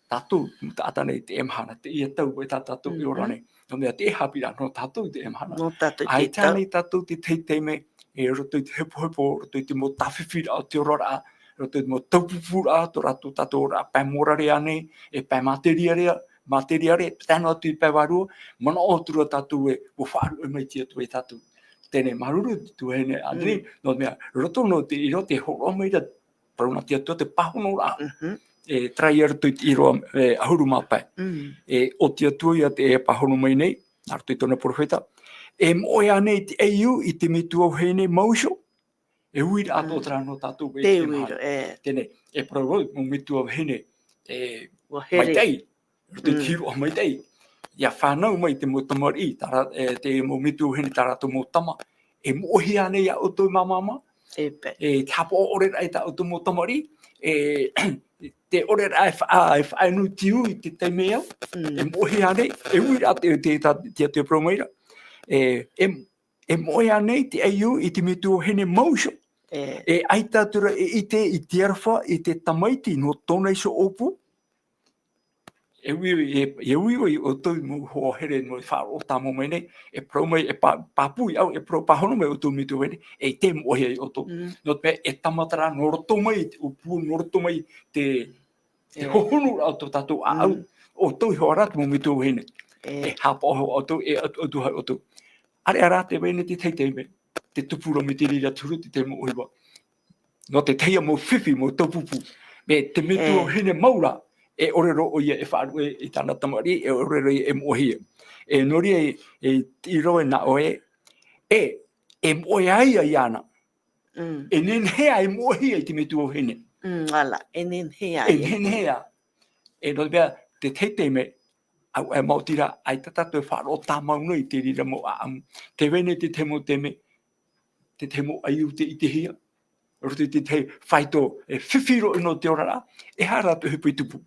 Tātou, taʻata nei teie mahana, teie tau, e tā tātou e ora Mhm. nei. Nō te mea, te haʻapiʻiraʻa nō tātou i teie mahana. Nō tātou i teie ʻAita tau. nei tātou te teitei mea, e roto i te hepohepo, roto i te mau tāfifiraʻa o te oraraʻa, roto i te mau taupupūraʻa, tō rātou tātou oraraʻa pae mōrare ānei, e pae mātēriare, mātēriare, tae noa atu i pae vārua, manaʻo atu ra tātou ē, ʻua faʻaruʻe mai te Atua ia tātou. Teie nei, māuruuru te tuahine Adri, Mm. nō te mea, roto nō te ʻīrava, tē hōroʻa mai ra, parau nā te Atua te pāhonoraʻa. Mhm. E, terā ia roto i te ʻīrava, e, ʻahuru mā pae. Mm. E, ʻo te Atua ia tē pāhono mai nei, nā roto i tōna perofeta. E moʻe ānei te ʻaiū i te metua vahine mau iho? E uiraʻa atoʻa Mm. terā nō tātou i Te teie uira, mahana. e. Teie nei, e parau vau, mau metua vahine, e, ʻUa here. maitaʻi, roto i te Mm. hīroʻa maitaʻi. ʻIa fānau mai te mau tamariʻi, tā rā-, e, te mau metua vahine, tā rātou mau tama. E moʻehia ānei ia ʻoutou e māmā? E pae. E te haʻapaʻo ʻore raʻa i tā ʻoutou mau tamariʻi? E te ʻore raʻa e fa-, e faʻainu te ū i te taime au? Mm. E moʻehia ānei? E uiraʻa te, te, tā, te Atua e parau mai ra. E, e, e moʻe ānei te ʻaiū i te metua vahine mau iho? E. E ʻaita atu ra e ʻite i te aroha, i te tamaiti nō tōna iho ʻōpū? E uiui, e, e uiui ʻoutou mau hoa here nō te faʻaroʻo tāmau mai nei, e parau mai, e pā-, pāpū iāʻu, e parau pāhono mai ʻoutou metua vahine, e tē moʻehia ia ʻoutou. Mm. Nō te mea, e tāmata rā nō roto mai te ʻōpū, nō roto mai te, te E. hohonuraʻa o tō tātou ʻāʻau, Mm. ʻoutou iho ā rā te mau metua vahine. E. E haʻapaʻo iho ʻoutou, e atu, atu iho ʻoutou. ʻĀreʻa rā te vai nei te teitei mea, tē tupu ra mai te reira te huru, te tahi mau ʻohipa. Nō te tahi mau fifi, mau taupupū. Mea te metua E. vahine mau ra, e ʻore roa ʻoia e faʻaruʻe i tāna tamariʻi, e ʻore roa ʻoia e moʻehia. E nō reira e, e ʻīrava nā ʻoe, e, e moʻehia iāna. Mm. E nehenehe ā e moʻehia i te metua vahine. Mm, ʻaita, e nehenehe ā E ia. nehenehe ā. E nō te mea, te teitei mea, ʻaita e maoti rā, ʻaita tātou e faʻaroʻo tāmau nei i te reira mau ʻāʻamu. Tē vai nei te tahi mau taime, te tahi mau ʻaiū tē ʻitehia, roto i te tahi faito e fifi roa nō te oraraʻa, e aha rā te ʻohipa i tupu?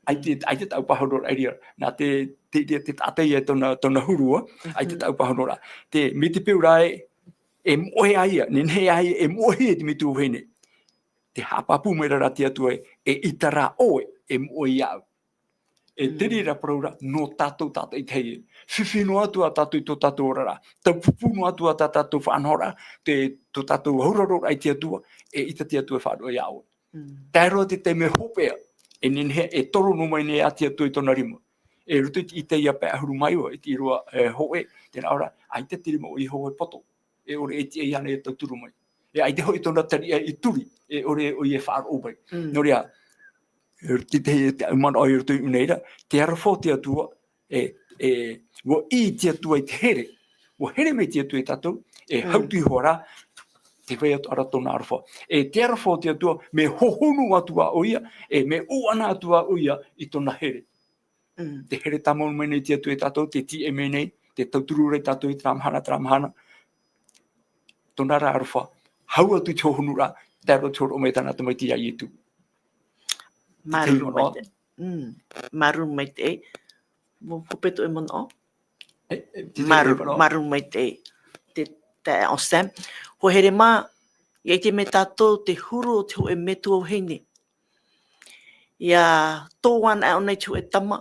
ʻAita, ʻaita taʻu pāhonoraʻa i reira, nā te, te, te, te taʻata ia tōna, tōna huru ā, ʻaita Mhm. taʻu pāhonoraʻa. Te, mai te peu rā ē, e moʻe ā ia, nehenehe ā ia, e moʻehia i te metua vahine. Tē haʻapāpū mai ra rā te Atua ē, eʻita rā ʻoe, e moʻe iāʻu. E Mm. te reira parau ra, nō tātou tātaʻitahi ē. Fifi noa atu ā tātou i tō tātou oraraʻa. Taupupū noa atu ā tā tātou faʻanahoraʻa, te, tō tātou auraroraʻa i te Atua, eʻita te Atua e faʻaruʻe iā ʻoe. Mm. Tae roa te taime hopeʻa, e nehenehe, e toro noa mai nei ā te Atua i tōna rima. E roto i te Isaia pae ʻahuru mā iva, i te ʻīrava, e, hōʻē, tē nā ʻō ra, ʻaita te rima o Iehova e poto. E ʻore e tiʻa iāna e tauturu mai. E ʻaita hoʻi tōna tariʻa i turi, e ʻore ʻoia e faʻaroʻo mai. Mm. Nō reira, e, te, te, te manaʻo i roto i ʻō nei ra, te aroha o te Atua, e, e, ʻua ʻī te Atua i te here. ʻUa here mai te Atua ia tātou, e Mm. hautu iho ā rā, tē vai atoʻa ra tōna aroha. E te aroha o te Atua, mea hohonu atu ā ʻoia, e mea ʻuʻana atu ā ʻoia i tōna here. Mm. Te here tāmau mai nei te Atua ia tātou, tē tīaʻi mai nei, tē tauturu ra ia tātou i terā mahana, terā mahana. Tōna ra aroha, hau atu i te hohonuraʻa, tae roa i te hōroʻa mai tāna tamaiti ia Ietu. Te Māuruuru tahi manaʻo. maitaʻi. Mm. Māuruuru maitaʻi. Mau hope atoʻa manaʻo? E, e, te tahi Māuruuru, manaʻo. Māuruuru maitaʻi. Te, te, o Sam. ʻUa here mā, ʻia ʻite mai tātou te huru o te hōʻē metua vahine. ʻIa tō anaʻe ʻōna i te hōʻē tama,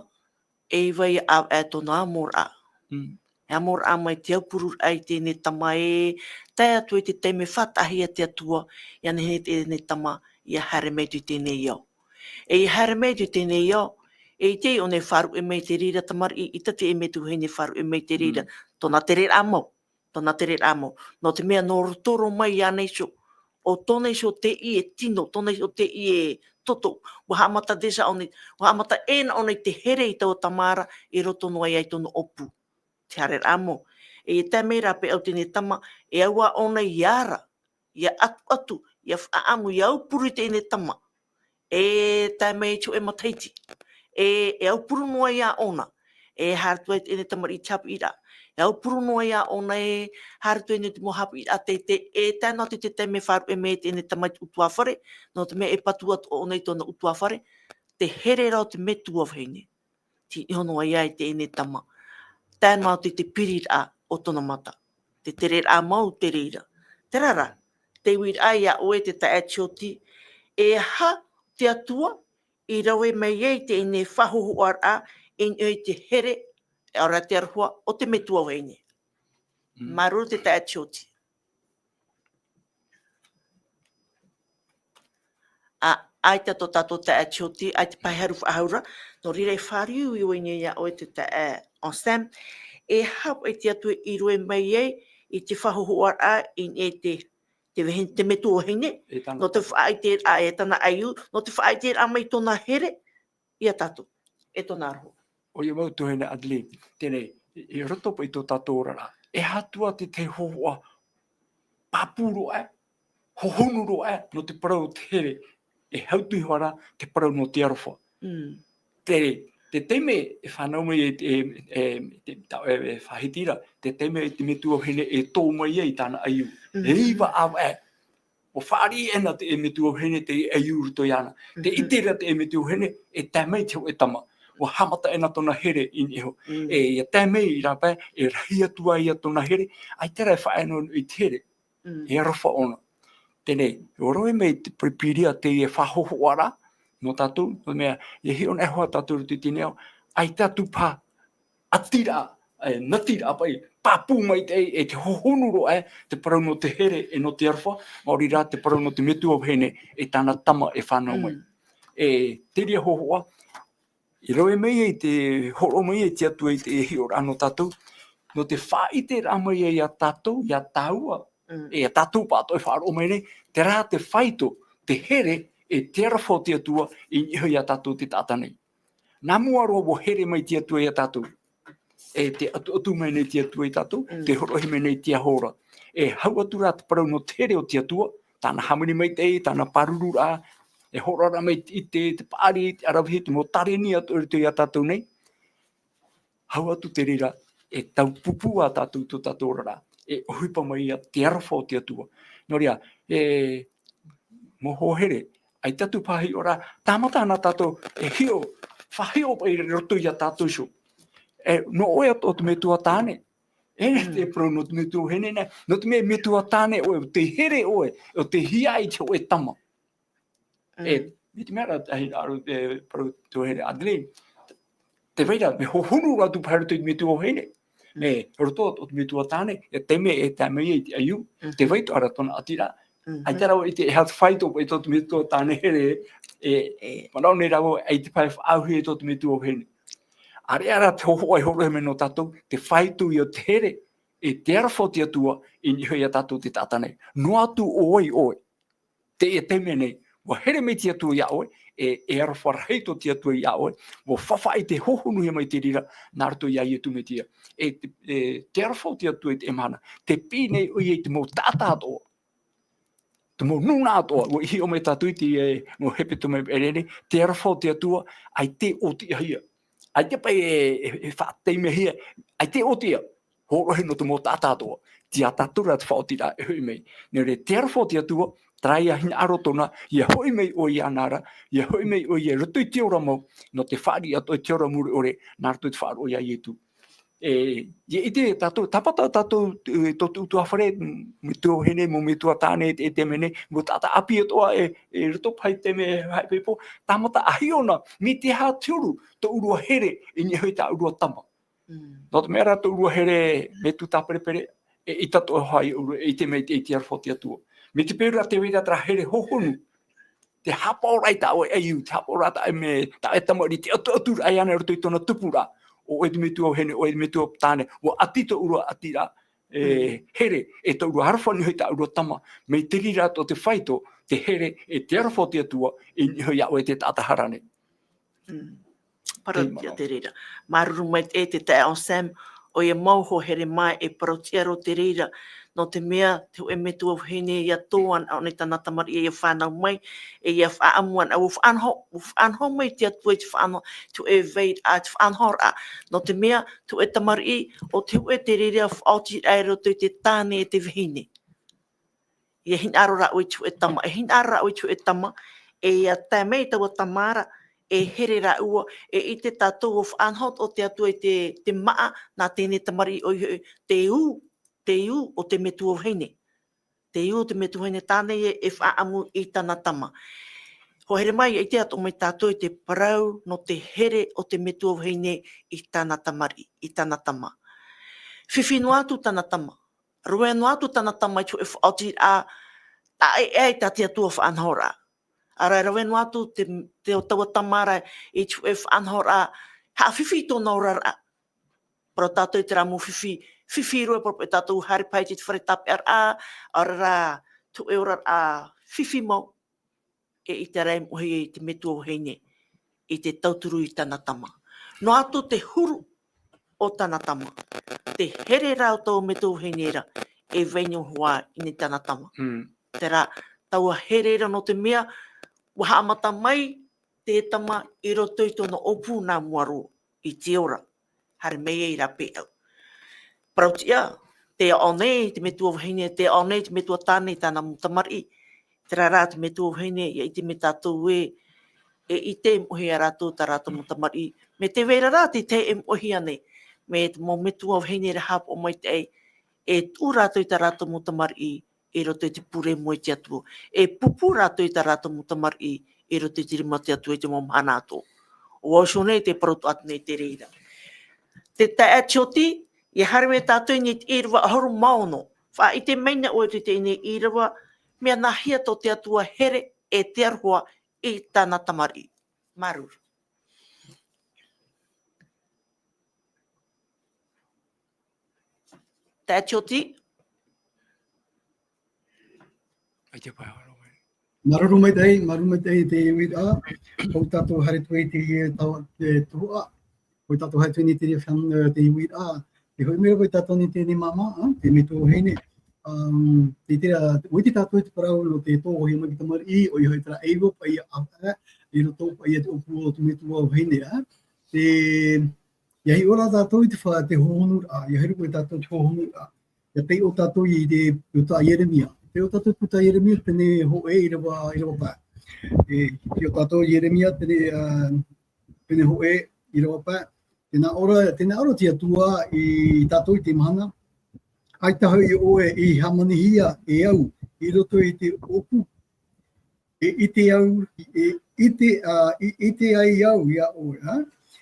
e ʻia vai ʻāvaʻe tōna amoraʻa. Mm. E amoraʻa mai te aupururaʻa i teie nei tama ē, tae atu i te taime faʻataʻahia te Atua, ʻia nehenehe teie nei tama, ʻia haere mai atu i teie nei ao. E ʻia haere mai atu i teie nei ao, e ʻite ʻōna e faʻaruʻe mai te reira tamariʻi, ʻaita te metua vahine e faʻaruʻe mai te reira, Mm. tōna tereraʻa mau. Tōna tereraʻa mau. Nō te mea nō roto roa mai iāna iho, ʻo tōna iho teie tino, tōna iho teie toto. ʻUa haʻamata déjà ʻōna, ʻua haʻamata ʻē na ʻōna i te here i taua tama ra, i roto noa ia i tōna ʻōpū. Te haereraʻa mau. E tae mai rā paʻi ʻo teie nei tama, e au ā ʻōna ʻia ara, ʻia ʻatuʻatu, ʻia faʻaʻamu, ʻia aupuru i teie nei tama. E tae mai i te hōʻē matahiti. E, e aupuru noa ia ʻōna. E haere atu ai teie nei tamariʻi i te haʻapiʻiraʻa. E aupuru noa ia ʻōna e haere atu ai nei te mau haʻapiʻiraʻa teitei, e tae noa atu i te taime e faʻaruʻe mai ai teie nei tamaiti ʻutuāfare, nō te mea e patu atoʻa ʻōna i tōna ʻutuāfare, te here ra o te metua vahine. Tei niʻa noa ia i teie nei tama. Tae noa atu i te piriraʻa o tōna mata. Te tereraʻa mau te reira. Terā rā, te uiraʻa ia ʻoe te taeaʻe Tioti, e aha te Atua i rave mai ai teie nei faʻahōhoʻaraʻa i niʻa i te here, ʻaore rā te aroha o te metua vahine. Mm. Māuruuru te taeaʻe Tioti. ʻA, ʻaita tō tātou taeaʻe Tioti, ʻaita paʻi haru faʻahou ra, nō reira e fāriu i ʻō nei ia ʻoe te taeaʻe Anselme, e aha paʻi te Atua i rave mai ai i te faʻahōhoʻaraʻa i niʻa i te, te vahine, te metua vahine, E tāna nō te faʻaʻiteraʻa, e tāna ʻaiū, nō te faʻaʻiteraʻa mai tōna here, ia tātou, e tōna aroha. ʻOia mau tuahine Adeline, teie nei, i, i roto paʻi i tō tātou oraraʻa. E aha atu ā te, te hōhoʻa pāpū roa, hohonu roa, nō te parau o te here, e hautū iho ā ra te parau nō te aroha. Mm. Te, te taime e fānau mai e, e, e, te, ta-, e, e faʻahiti ra, te taime te metua vahine e tō mai ai i tāna ʻaiū. Mm. E iva ʻāvaʻe, ʻua fāriʻi ʻē na te metua vahine te ʻaiū i roto iāna. Te Mhm. ʻite ra te metua vahine, e tae mai te hōʻē tama. ʻUa haʻamata ʻē na tōna here i niʻa iho. Mm. E, ʻia tae mai i rāpae, e rahi atu ai ia tōna here, ʻaita rā e faʻaea noa i te here. Mm. E aroha ʻōna. Teie nei, ʻua rave mai te piripiria teie faʻahōhoʻaraʻa, nō tātou, nō te mea, ʻia hiʻo na e hoa tātou i roto i teie nei ao, ʻaita atu paha ʻatiraʻa, e, natiraʻa paʻi, pāpū maitaʻi, e te hohonu roa, e, te parau nō te here, e nō te aroha, maori rā te parau nō te metua vahine, e tāna tama e fānau mai. Mm. E, te reira hōhoʻa, i rave mai ai te, hōroʻa mai ai te Atua i te hiʻoraʻa nō tātou, nō te faʻaʻiteraʻa mai ai ia tātou, ia tāua, Mm. e ia tātou pāʻatoʻa e faʻaroʻo mai nei, terā te faito, te here, e te aroha o te Atua, i niʻa ia tātou te taʻata nei. Nā mua roa ʻua here mai te Atua ia tātou. E tē ʻatuʻatu mai nei te Atua ia tātou, Mm. tē hōroʻahia mai nei te aho ra. E hau atu rā te parau nō te here o te Atua, tāna hāmani maitaʻi, tāna pāruru ra, e hōroʻa ra mai te ʻite, te paʻari, te ʻaravihi, te mau tāleni atoʻa i roto ia tātou nei. Hau atu te reira, e taupupū ā tātou i tō tātou oraraʻa, e ʻohipa mai ia te aroha o te Atua. Nō reira, e, mau hoa here, ʻaita atu paha hiʻoraʻa, tāmata na tātou, e hiʻo, faʻahiʻo paʻi i roto ia tātou iho. E, nō ʻoe atoʻa te metua tāne. E, Mm. te parau nō te metua vahine nei, nō te mea metua tāne ʻoe, ʻo tei here ʻoe, ʻo tei hiaʻai i te hōʻē tama. E, Mm. mai te mea ra, ai, aro, e, parau tuahine Adeline, tē vai ra, mea hohonu roa atu paha i roto i te metua vahine. Mm. E, roto o te metua tāne, e taime e tae mai ai te ʻaiū, Mhm. tē vai atoʻa ra tōna ʻatiraʻa. Mhm. ʻAita rā ʻua ʻite e aha te faito i tō te metua tāne here, e, E. manaʻo nei rāua, ʻaita paha e faʻaauhia i tō te metua vahine. ʻĀreʻa rā te hōhoʻa e hōroʻahia mai nō tātou, te faito ia o te here, e te aroha o te Atua, i niʻa ia tātou te taʻata nei. Noa atu ʻo vai ʻoe. Teie taime nei, ʻua here mai te Atua ia ʻoe, e, e aroha rahi tō te Atua ia ʻoe, ʻua faʻaʻite hohonuhia mai te reira, nā roto ia Ietu Metia. E, e, te aroha o te Atua i teie mahana, tē piʻi nei ʻoia i te mau taʻata atoʻa. Te mau nūnaʻa atoʻa, ʻua hiʻo mai tātou i te, e, mau hepetoma e ʻere nei, te aroha o te Atua, ʻaita e ʻōtiʻahia. ʻAita paʻi e, e, e faʻataimehia, ʻaita e ʻōtiʻa. Hōroʻahia nō te mau taʻata atoʻa. Tei ia tātou rā te faʻaotiraʻa e hoʻi mai. Nō reira, te aroha o te Atua, terā ia hinaʻaro tōna, ʻia hoʻi mai ʻoe iāna ra, ʻia hoʻi mai ʻoe i roto i te ora mau, nō te fāriʻi atoʻa i te ora mure ʻore, nā roto i te faʻaroʻo ia Ietu. E, ʻia ʻite tātou, tāpata tātou, e, tō te ʻutuāfare, metua vahine, mau metua tāne, e, e taime nei, mau taʻata ʻāpī atoʻa, e, e roto paha i te mea haʻapeʻapeʻa, tāmata ʻa hiʻo na, mai te aha te huru, tō ʻoe here, i niʻa i tā ʻoe tama. Mm. Nō te mea rā tō ʻoe here, metua tāperepere, e ʻaita atoʻa hoʻi ʻoe, e ʻite mai te, i te aroha o te Atua. Mai te peu rā tē vai ra terā here hohonu, te haʻapaʻoraʻa i tā ʻoe ʻaiū, te haʻapaʻoraʻa tā ʻoe mea, tā ʻoe tamariʻi, te ʻatuʻaturaʻa iāna i roto i tōna tupuraʻa, ʻo ʻoe te metua vahine, ʻo ʻoe te metua tāne, ʻua ʻati tō ʻoe ʻatiraʻa, e, Mm. here, e tō ʻoe aroha i niʻa i tā ʻoe tama, mai te reira atoʻa te faito, te here, e te aroha o te Atua, i niʻa ia ʻoe te taʻata hara nei. Mm. Parau Tei atu ia manaʻo. te reira. Māuruuru maitaʻi te taeaʻe Anselme, ʻoia mau hoa here mā e parauʻtiʻa roa te reira, nō te mea, te hōʻē metua vahine ʻia tō ana ʻō nei tāna tamariʻi ʻia fānau mai, e ʻia faʻaʻamu ana, ʻua faʻanaho, ʻua faʻanaho mai te Atua i te faʻanaho, te hōʻē vai, ā, te faʻanahoraʻa, nō te mea, te hōʻē tamariʻi, ʻo te hōʻē te reira faʻaotiraʻa i roto i te tāne e te vahine. ʻIa hinaʻaro rāua i te hōʻē tama, e hinaʻaro rāua i te hōʻē tama, e ʻia tae mai taua tama ra, e here rāua, e ʻite tātou ʻua faʻanaho atoʻa te Atua i te, te māʻa, nā teie nei tamariʻi ʻoia hoʻi, te ū, te ū o te metua vahine. Te ū o te metua vahine tāna e, e faʻaʻamu i tāna tama. Hoa here mā, ʻia ʻite atoʻa mai tātou i te parau nō te here o te metua vahine i tāna tamariʻi, i tāna tama. Fifi noa atu tāna tama. Rave noa atu tāna tama i te hōʻē faʻaotiraʻa, ā, e, e, tā te Atua faʻanahoraʻa. ʻĀreʻa, rave noa atu te, te, taua tama ra i te hōʻē faʻanahoraʻa, haʻafifi i tōna oraraʻa. Parau tātou i terā mau fifi, fifi roa, parau paʻi tātou haere paʻi i te fare tāpeʻaraʻa, ʻāreʻa, te hōʻē oraraʻa fifi mau, e ʻite ra e moʻohia i te metua vahine, i te tauturu i tāna tama. Noa atu te huru o tāna tama. Te here rā o taua metua vahine ra, e vai noa hoʻi i niʻa i tāna tama. Mm. Terā, taua here ra nō te mea, ʻua haʻamata mai te tama i roto i tōna ʻōpū nā mua roa, i te ora. Haere mai ai rā pēʻau. Parauʻtiʻa, tē aʻo nei te metua vahine, tē aʻo nei te metua tāne i tāna mau tamariʻi. Terā rā te metua vahine, ʻia ʻite mai tātou ē, e ʻite e moʻohia rātou tā rātou mau tamariʻi. Mai te vai ra rā te tahi e moʻohia nei, mai te mau metua vahine ra haʻapaʻo maitaʻi, e tuʻu rātou i tā rātou mau tamariʻi, i roto i te pure mua i te Atua. E pūpū rātou i tā rātou mau tamariʻi, i roto i te rima o te Atua i te mau mahana atoʻa. ʻUa ʻosi nei te parau atoʻa nei te reira. Te taeaʻe Tioti, ʻia haere mai tātou i niʻa i te ʻīrava ʻahuru mā ono. Faʻaʻite mai na ʻoe i teie nei ʻīrava, mea nāhea tō te Atua here e te aroha i tāna tamariʻi. Māuruuru. Taeaʻe Tioti. ʻAita paʻi, ʻaroha mai. Māuruuru maitaʻi, māuruuru maitaʻi te uiraʻa. ʻO tātou haere atu i te, e, tau, e, tuhaʻa. ʻO tātou haere atu i te, e, fan, e, te uiraʻa. Te hōʻē mea rā tātou i teie nei māmā, ā, te metua vahine. Um, te, te, ā, ʻua ʻite tātou i te parau nō te tōhia mai te tamariʻi, ʻoia hoʻi terā e ʻeiva paʻi ʻāvaʻe, i roto paʻi i te ʻōpū o te metua vahine, ā. Te, ʻIa hiʻo rā tātou i te fa-, te hohonuraʻa, ʻia hiʻo rā tātou i te hohonuraʻa. ʻIa taiʻo tātou i te, i te puta a Ieremia. Taiʻo tātou i te puta a Ieremia, pene hōʻē ʻīrava, ʻīrava pae. E, taiʻo tātou Ieremia, pene, ā, pene hōʻē ʻīrava pae. Tē nā ʻō ra, tē nā ʻō ra te Atua ia tātou i teie mahana. ʻAita hoʻi ʻoe i hāmanihia e au i roto i te ʻōpū. E ʻite au, e ʻite, ā, e ʻite ai au iā ʻoe, ā?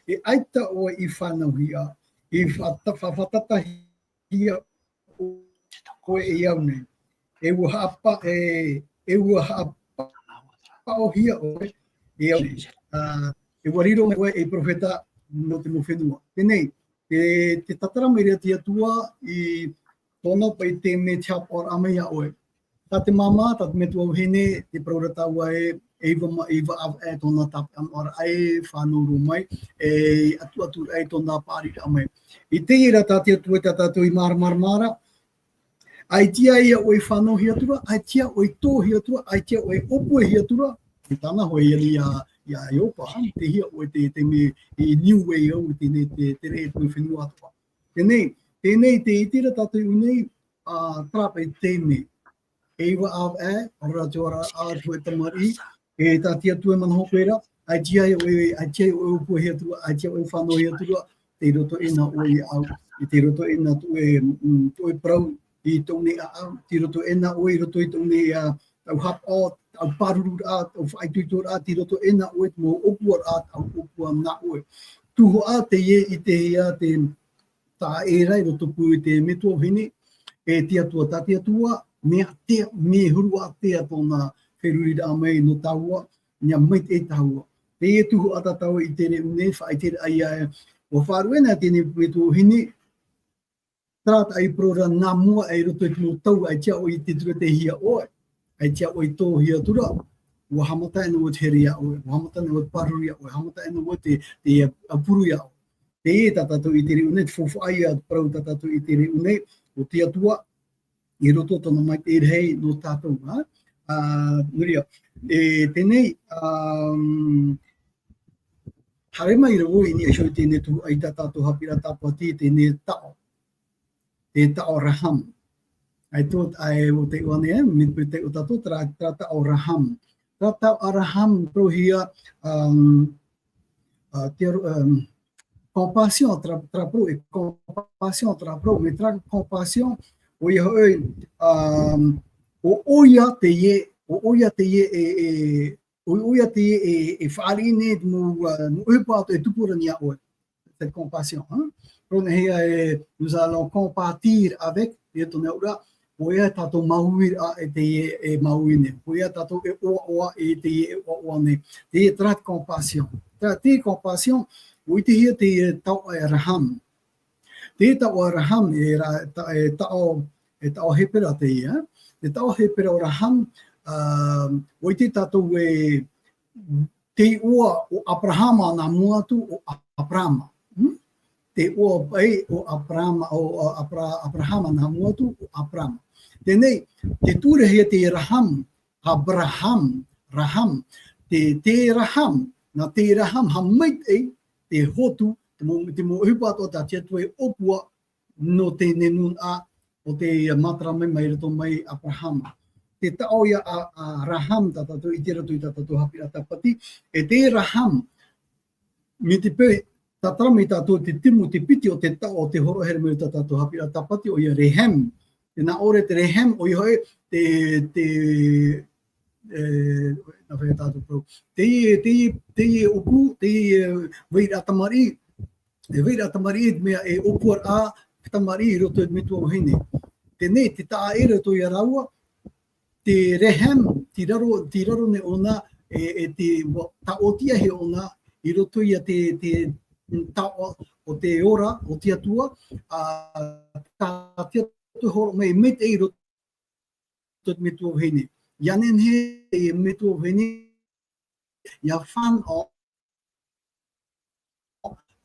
E ʻaita ʻoe i fānauhia, i fata-, fa-, fātatahia ʻoe e au nei. E ʻua haʻapa-, e, e ʻua haʻapaʻohia ʻoe e au nei. Ā, e ʻua riro mai ʻoe ei perofeta nō te mau fenua. Teie nei, te, te tātara mai ra te Atua i tōna paʻi taime te haʻapaʻoraʻa mai iā ʻoe. Tā te māmā, tā te metua vahine, te parau ra tāua ē, e ʻeiva ma-, ʻeiva ʻāvaʻe tōna tāpeʻaraʻa e fānau roa mai, e ʻatuʻaturaʻa i tōna paʻariraʻa mai. I teie ra tā te Atua tā tātou i māramarama ra, ʻaita ia ʻoe i fānauhia atu ra, ʻaita ia ʻoe i tōhia atu ra, ʻaita ia ʻoe i ʻōpuahia atu ra, e tāna hoʻi ia, ia, ia Iopa, tei hea ʻoe te, te mea i niu ai au, te, te, te, te, te fenua atoʻa. Teie nei, teie nei te ʻite ra tātou i ʻō nei, ā, terā paʻi taime. E ʻeiva ʻāvaʻe, ʻaore rā te oraraʻa, te hōʻē tamariʻi, e tā te Atua e manaʻo koe ra, ʻaita ia ʻoe, ʻaita ia ʻoe i ʻōpuahia atu ra, ʻaita ia ʻoe i fānauhia atu ra, tei roto ʻē na ʻoe iāʻu, e tei roto ʻē na tō ʻoe, mm, tō ʻoe parau i tōʻu nei ʻāʻau, tei roto ʻē na ʻoe i roto i tōʻu nei, ā, tāʻu haʻapaʻo, tāʻu pārururaʻa, tāʻu faʻaitoitoraʻa, tei roto ʻē na ʻoe i te mau ʻōpuaraʻa, tāʻu ʻōpua nā ʻoe. Tuhaʻa teie i ʻitehia te, taʻa ʻē ra i roto pū i te metua vahine, e te Atua, tā te Atua, mea ʻātea, mea huru ʻātea tōna feruriraʻa mai nō tāua, mea maitaʻi tāua. Teie tuhaʻa tā tāua i ʻite ra i ʻō nei, faʻaʻiteraʻa ia, ʻua faʻaruʻe na teie metua vahine, terā taʻi parau ra nā mua i roto i te mau tau, ʻaita ia ʻoe i ʻite atu ra tei hea ʻoe, ʻaita ia ʻoe i tōhia atu ra, ʻua haʻamata ʻē na ʻoe te here iā ʻoe, ʻua haʻamata ʻē na ʻoe te pāruru iā ʻoe, haʻamata ʻē na ʻoe te, te, ā, puru iā ʻoe. Teie tā tātou i te reira nei, te faufaʻa ia parau tā tātou i te reira nei, o te Atua, i roto tōna maitaʻi rahi nō tātou, ā? Ā, nō reira, e teie nei, ā, haere mai ra vau i niʻa iho i teie nei tuhaʻa i tā tātou haʻapiʻiraʻa tāpati, teie nei taʻo. Te taʻo Raham. ʻAe tō, ʻae o te ʻua nei, e, mai te peu taiʻo tātou, terā, terā taʻo Raham. Terā taʻo Raham, parauhia, um, ā, te aro, um, compassion, terā, terā parau, e compassion, terā parau, mai terā compassion, ʻoia hoʻi, um, ʻo, ʻoia teie, ʻo, ʻoia teie e, e, ʻo, ʻoia teie e, e fāriʻi nei mau, ā, mau ʻohipa atoʻa e tupu ra iā ʻoe. Cette compassion, hein? Parauhia e, nous allons compatir avec, e tōna auraʻa, ʻoia tātou māuiuiraʻa e teie e māuiui nei, ʻoia tātou e ʻoaʻoa e teie e ʻoaʻoa nei, teie terā compassion. Terā, teie compassion, ʻua ʻitehia teie taʻo e Raham. Teie taʻo e Raham, e ra-, ta-, e taʻo, e taʻo Hepera teie, e taʻo Hepera o Raham, ā, ʻua ʻite tātou e, te iʻoa o Abrahama nā mua atu ʻo Abrama. Hmm? Te iʻoa paʻi o Abrama, o, o Abra-, Abrahama nā mua atu ʻo Abrama. Teie nei, tē tuʻurehia te Raham, Abraham, Raham. Te, te Raham, nā te Raham, haʻamaitaʻi, te hotu, te mau, te mau ʻohipa atoʻa tā te Atua e ʻōpua, nō teie nūnaʻa o te matara mai, mai roto mai Abrahama. Te taʻo ia a, a Raham, tā tātou i te roto i tā tātou haʻapiʻiraʻa tāpati, e te Raham, mai te peu, tātara mai tātou te tumu, te piti o te taʻo, o te hōroʻahia mai tā tātou haʻapiʻiraʻa tāpati, ʻoia Rehem. Tē nā ʻō ra te Rehem, ʻoia hoʻi, te, te, e, nā hea tātou parau. Teie, teie, teie ʻōpū, teie, e, vairaʻa tamariʻi, e vairaʻa tamariʻi, mea e ʻōpuaraʻa tamariʻi i roto i te metua vahine. Teie nei, tē taʻa ra i roto ia rāua, te Rehem, tei raro, tei raro nei ʻōna, e, e te, ua, tāʻōtiahia ʻōna, i roto ia te, te taʻo o te ora, o te Atua, ā, tā te Atua e hōroʻa mai, mai te i roto i te metua vahine. ʻIa nehenehe e metua vahine, ʻia fānaʻo,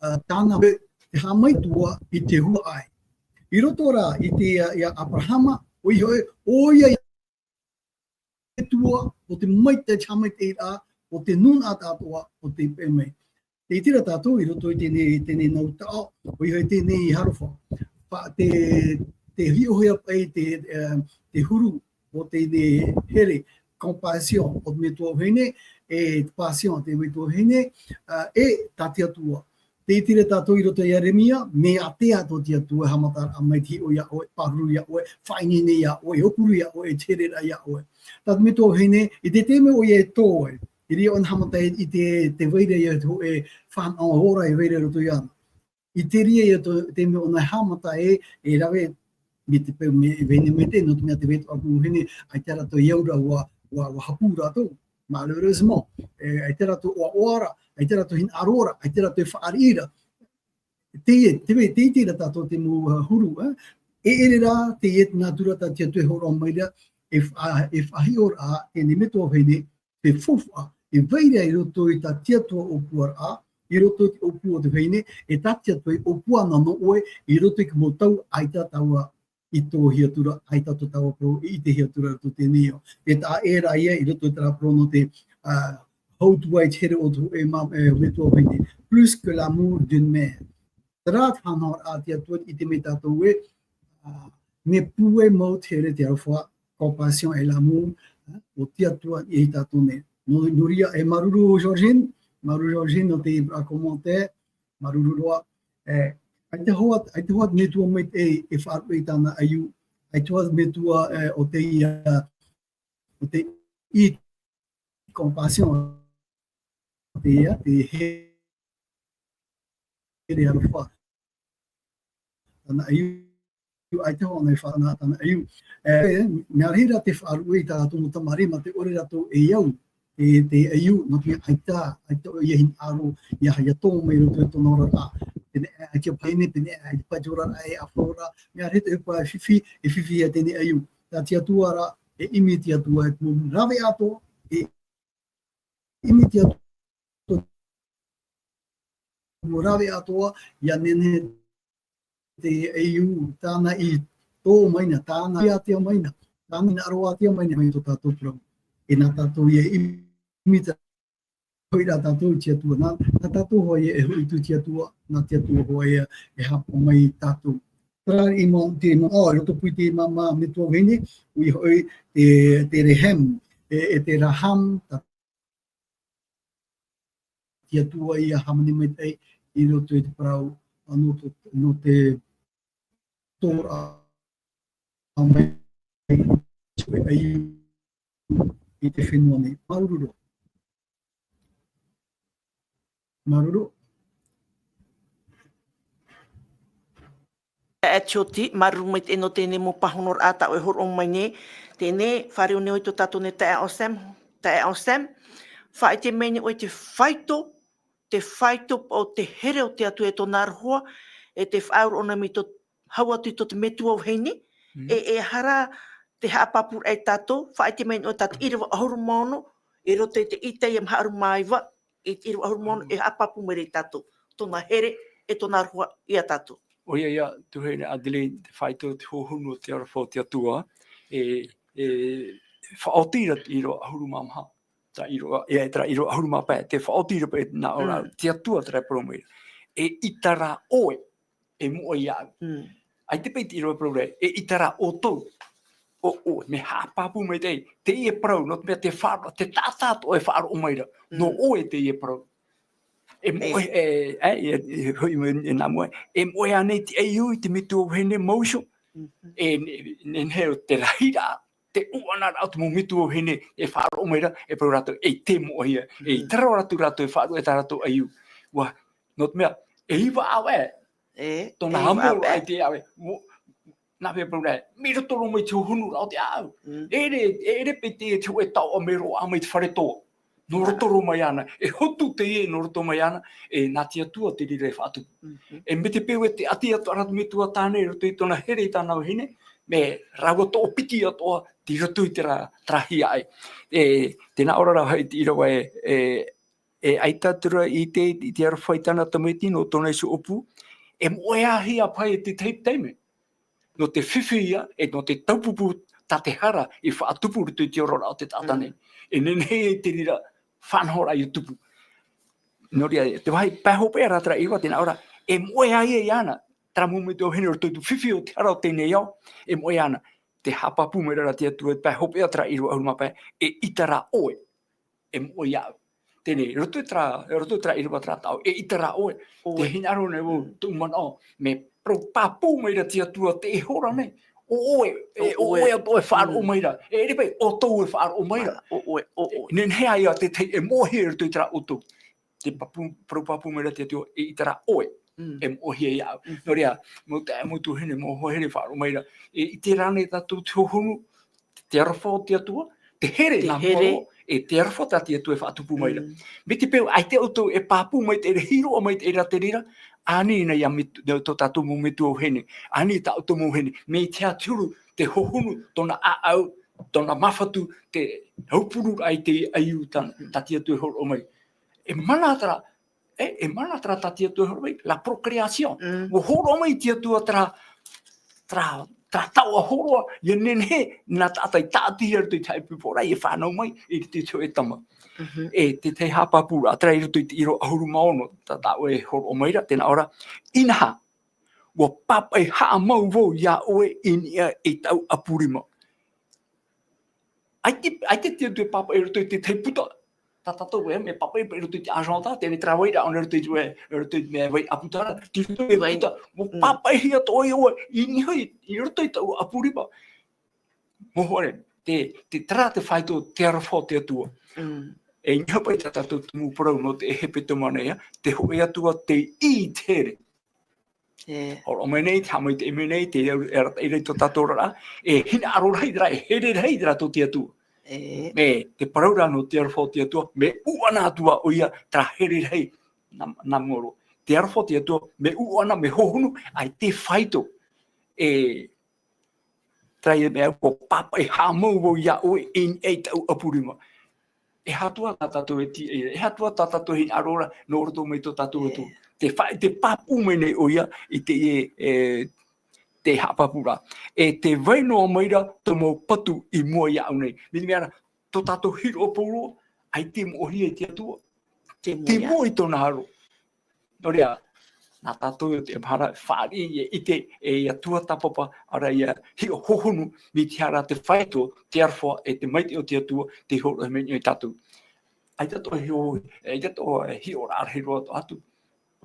ā, tāna, te haʻamaitaʻi i te huaʻai. I roto rā i te, ā, ia Abrahama, ʻoia hoʻi, ʻoia te Atua o te maitaʻi, te haʻamaitaʻiraʻa o te nūnaʻa atoʻa o tei paʻi mai. Tē ʻite ra tātou i roto i teie nei, teie nei nau taʻo, ʻoia hoʻi teie nei aroha. Pā, te, te hiʻohia paʻi te, e, te huru o teie nei here, compassion o te metua vahine, e passion o te metua vahine, ā, e tā te Atua. Tē ʻite ra tātou i roto ia Ieremia, mea ātea tō te Atua e haʻamataraʻa mai te hiʻo iā ʻoe, pāruru iā ʻoe, faʻaineine iā ʻoe, ʻōpū iā ʻoe, te hereraʻa iā ʻoe. Tā te metua vahine, i te taime ʻoia e tō ai, i reira ʻōna haʻamata i te, te vai ra ia te hōʻē fānaʻo ora e vai ra i roto iāna. I te reira ia tō, te mea ʻōna haʻamata e, e rave, mai te peu mea, e vahine maitaʻi, nō te mea te vai atoʻa o te mau vahine, ʻaita rātou e au ra ua, ua, ua hapū rātou. Malheureusement, e, ʻaita rātou ʻoaʻoa ra, ʻaita rātou hinaʻaro ra, ʻaita rātou fāriʻi ra. Teie, te vai, tē ʻite ra tātou te mau, ā, huru, ā. E ʻere rā, teie te nātura tā te Atua e hōroʻa mai ra, e fa-, e faʻahiʻo ra, teie nei metua vahine, te faufaʻa, e vai ra i roto i tā te Atua ʻōpuaraʻa, i roto i te ʻōpū o te vahine, e tā te Atua e ʻōpū ana nō ʻoe, i roto i te mau tau, ʻaita tāua i tōhia atu ra, ʻaita tō tāua parau e ʻitehia atu ra i roto i teie nei ao. E taʻa ʻē rā ia i roto i terā parau nō te, ā, hau atu ai te here o te, e, ma-, e, metua vahine. Plus que l'amour d'une mère. Terā te faʻanahoraʻa a te Atua i ʻite mai tātou ē, ā, mea pūai mau te here, te aroha, compassion et l'amour, ā, o te Atua iā tātou nei. Nō, nō reira, e māuruuru Georgine, māuruuru Georgine nō te, ā, commentaire, māuruuru roa, e, ʻaita hoʻi, ʻaita hoʻi metua maitaʻi e faʻaruʻe i tāna ʻaiū, ʻaita hoʻi metua, e, o te, ā, o te, i compassion, te, ā, te here aroha. Tāna ʻaiū, ʻaita hoʻi ʻōna e faʻanaho tāna ʻaiū. E, mea rahi rā te faʻaruʻe i tā rātou mau tamariʻi, mā te ʻore rātou e au, te, te ʻaiū, nō te mea ʻaita, ʻaita ʻoia e hinaʻaro, ʻia, ʻia tō mai i roto i tōna oraraʻa. Teie nei, ʻaita e pāʻini, teie nei, ʻaita paʻi te oraraʻa e ʻāfaʻo ra, mea rahi te ʻohipa e fifi, e fifi ia teie nei ʻaiū. Tā te Atua rā, e ʻimi te Atua, e mau rave atoʻa, e ʻimi te Atua. rave atoʻa, ʻia nehenehe te ʻeiū, tāna i tō mai na, tāna i ātea mai na, tāna i hinaʻaro ātea mai na, mai tō tātou parau. E nā tātou ia ʻimita, hoʻi rā tātou i te Atua, nā, nā tātou hoʻi e hoʻi atu i te Atua, nā te Atua hoʻi e, e haʻapaʻo mai ia tātou. Terā i mau, te mau, ʻo, i roto pū i te mau, mau metua vahine, ʻoia hoʻi te, te Rehem, e, e te Raham, tā te Atua ia hāmani maitaʻi i roto i te parau, ā, nō te, nō te Torah, ā, mai, i te fenua nei. Māuruuru. Māuruuru. E Tioti, māuruuru maitaʻi nō teie mau pāhonoraʻa tā ʻoe e hōroʻa mai nei, teie, fāriʻi nei ʻoe i tō tātou nei taeaʻe Osem, taeaʻe Osem, faʻaʻite mai nei ʻoe te faito, te faito o te here o te Atua e tōna aroha, e te faʻaroʻo nei mai tō, hau atu i tō te metua vahine, Mm. e, e aha rā te haʻapāpūraʻa ia tātou, faʻaʻite mai nei ʻoe tā te ʻīrava ʻahuru mā ono, i roto i te Isaia maha ʻahuru mā iva, i te ʻīrava ʻahuru mā ono, Mm. e haʻapāpū mai ra ia tātou, tōna here, e tōna aroha ia tātou. ʻOia ia, tuahine Adelaide, te faito o te hohonu o te aroha o te Atua, e, e faʻaoti ra te ʻīrava ʻahuru mā maha, terā ʻīrava, e, terā ʻīrava ʻahuru mā pae, tē faʻaoti ra paʻi nā ʻō ra, Mm. te Atua terā e parau mai ra. E ʻita rā ʻoe, e moʻe iāʻu. Mm. ʻAita paʻi te ʻīrava e parau ra, e ʻita rā ʻoutou, ʻo, ʻo, mea haʻapāpū maitaʻi, teie parau, nō te mea te faʻa-, te taʻata atoʻa e faʻaroʻo mai ra, nō Mm. ʻoe teie parau. E moʻe, E. e, e, e, e, hoʻi mai, e nā moʻe, e moʻe ānei te ʻeiū i te metua vahine mau iho? Mhm. E, ne, ne, ne, te rahiraʻa, te ʻuʻanaraʻa o te mau metua vahine, e faʻaroʻo mai ra, e parau rātou, e te moʻe ia, e Mhm. ʻita rā rātou, rātou e faʻaruʻe tā rātou ʻeiū. ʻUa, nō te mea, e iva ʻāvae, E, tōna e iva haʻamau ʻāvae. ʻAita e ʻāvae. Mo-, nā hea parau ra, mea roto roa mai te hohonu ra o te ʻāʻau. Mm. E ʻere, e ʻere paʻi te, te hōʻē taoʻa mea roaʻa mai te fare toa. Nō Nā. roto roa mai ana, e hotu teie nō roto mai ana, e nā te Atua te reira e faʻatupu. Mhm. E mai te peu e ʻati atu ra te metua tāne i roto i tōna here i tāna vahine, mea rāua toʻopiti atoʻa, tei roto i terā, terā hiaʻai. E, tē nā ʻō ra rā hoʻi te ʻīrava e, e, e ʻaita atu ra i te, i te aroha i tāna tamaiti nō tōna iho ʻōpū, e moʻehia paʻi e te tahi taime. Nō te fifi ia, e nō te taupupū tā te hara i faʻatupu i roto i te oraraʻa o te taʻata nei. Mm. E nehenehe te reira faʻanahoraʻa ʻia tupu. Nō reira, te vāhi pae hopeʻa ra terā ʻīrava tē nā ʻō ra, e moʻehia iāna, terā mau metua vahine i roto i te fifi o te hara o teie nei ao, e moʻehia iāna, tē haʻapāpū mai ra te Atua i te pae hopeʻa terā ʻīrava ʻahuru mā pae, e ʻita rā ʻoe, e moʻe iāʻu. Teie nei, roto i terā, roto i terā ʻīrava terā taoʻa, e ʻita rā ʻoe, ʻoe. Tē hinaʻaro nei vau, Mm. tōʻu manaʻo, mea parau pāpū mai ra te Atua tē hora nei, ʻo ʻoe, e, ʻo ʻo ʻoe. ʻoe atoʻa e faʻaroʻo Mm. mai ra, e ʻere paʻi, ʻoutou e faʻaroʻo mai ra. Mana, ʻo ʻoe, ʻo ʻoe. Nehenehe ia te tahi e moʻehia i roto i terā ʻoutou. Te pāpū, parau pāpū mai ra te Atua, e ʻita rā ʻoe, Mm. e moʻehia iāʻu. Mm. Nō reira, mau taeaʻe, mau tuahine, mau hoa here faʻaroʻo mai ra, e ʻite rānei tātou te hohonu, te aroha o te Atua, te here Te nā here. mua roa, e te aroha tā te Atua e faʻatupu mai ra. Mm. Mai te peu, ʻaita ʻoutou e pāpū maitaʻi ra, hiʻo maitaʻi ra te reira, ānei na ia met-, tō tātou mau metua vahine, ānei tā ʻoutou mau vahine, mai te aha te huru, te hohonu, tōna ʻāʻau, tōna māfatu, te haupururaʻa i te ʻeiū tā, tā te Atua e hōroʻa mai. E mana terā, e, e mana terā tā te Atua e hōroʻa mai, la procréation. Mm. ʻUa hōroʻa mai te Atua terā, terā, terā taoʻa hōroʻa, ʻia nehenehe, nā taʻata i tāʻatihia i roto i te haʻapiʻiraʻa, ʻia fānau mai, i roto i te hōʻē tama. Mhm. E te tahi haʻapāpūraʻa terā i roto i te ʻīrava ʻahuru mā ono, tā, tā ʻoe e hōroʻa mai ra, tē nā ʻō ra, inaha, ʻua pāpaʻi haʻamau vau iā ʻoe i niʻa i tāʻu ʻapu rima. ʻAita, ʻaita te Atua e pāpaʻi i roto i te tahi puta. Tā tātou e, mea pāpaʻi i roto i te agenda, teie terā vai ra, ʻaore i roto i te vai, i roto i te mea vai ʻāputa ra, tei roto i te Vai. puta. ʻUa Mm. pāpaʻihia atoʻa ʻoe, i niʻa i, i roto i tāʻu ʻapu rima. Mau hoa here, te, te terā te faito, te aroha o te Atua. Mm. E niʻa paʻi tā tātou tumu parau nō te hepetoma nei, ā, te hōʻē Atua tei ʻī i te here. E. Hōroʻa mai nei, te haʻamaitaʻi mai nei, te au, e arataʻi ra i tō tātou oraraʻa, e hinaʻaro rahi terā, e here rahi terā tō te Atua. E. E, te parau ra nō te aroha o te Atua, mea ʻuʻana atu ā ʻoia terā here rahi nā, nā mua roa. Te aroha o te Atua, mea ʻuʻana, mea hohonu, ʻaita e faito. E, terā ia mea, ʻua pāpaʻi haʻamau vau iā ʻoe i niʻa i tāʻu ʻapu rima. E aha atoʻa tā tātou e ti-, e, e aha atoʻa tā tātou e hinaʻaro ra, nō roto mai tō tātou Atua. E. te faʻaʻite pāpū mai nei ʻoia i te, e, e, te haʻapāpūraʻa. E tē vai noa mai ra tō mau patu i mua iāʻu nei. Mea, mea ra, tō tātou hiroʻa pauroa, ʻaita e moʻehia e te Atua. Te Te moʻa. moʻa i tōna haro. Nō reira, nā tātou i teie mahana, fāriʻi e ʻite, e ʻia tuatāpapa, ʻaore ʻia hiʻo hohonu, mai te hara te faito, te aroha, e te maitaʻi o te Atua, tei hōroʻahia mai nei iā tātou. ʻAita atoʻa e hiʻo, ʻaita atoʻa e hiʻoraʻa rahi roa atu.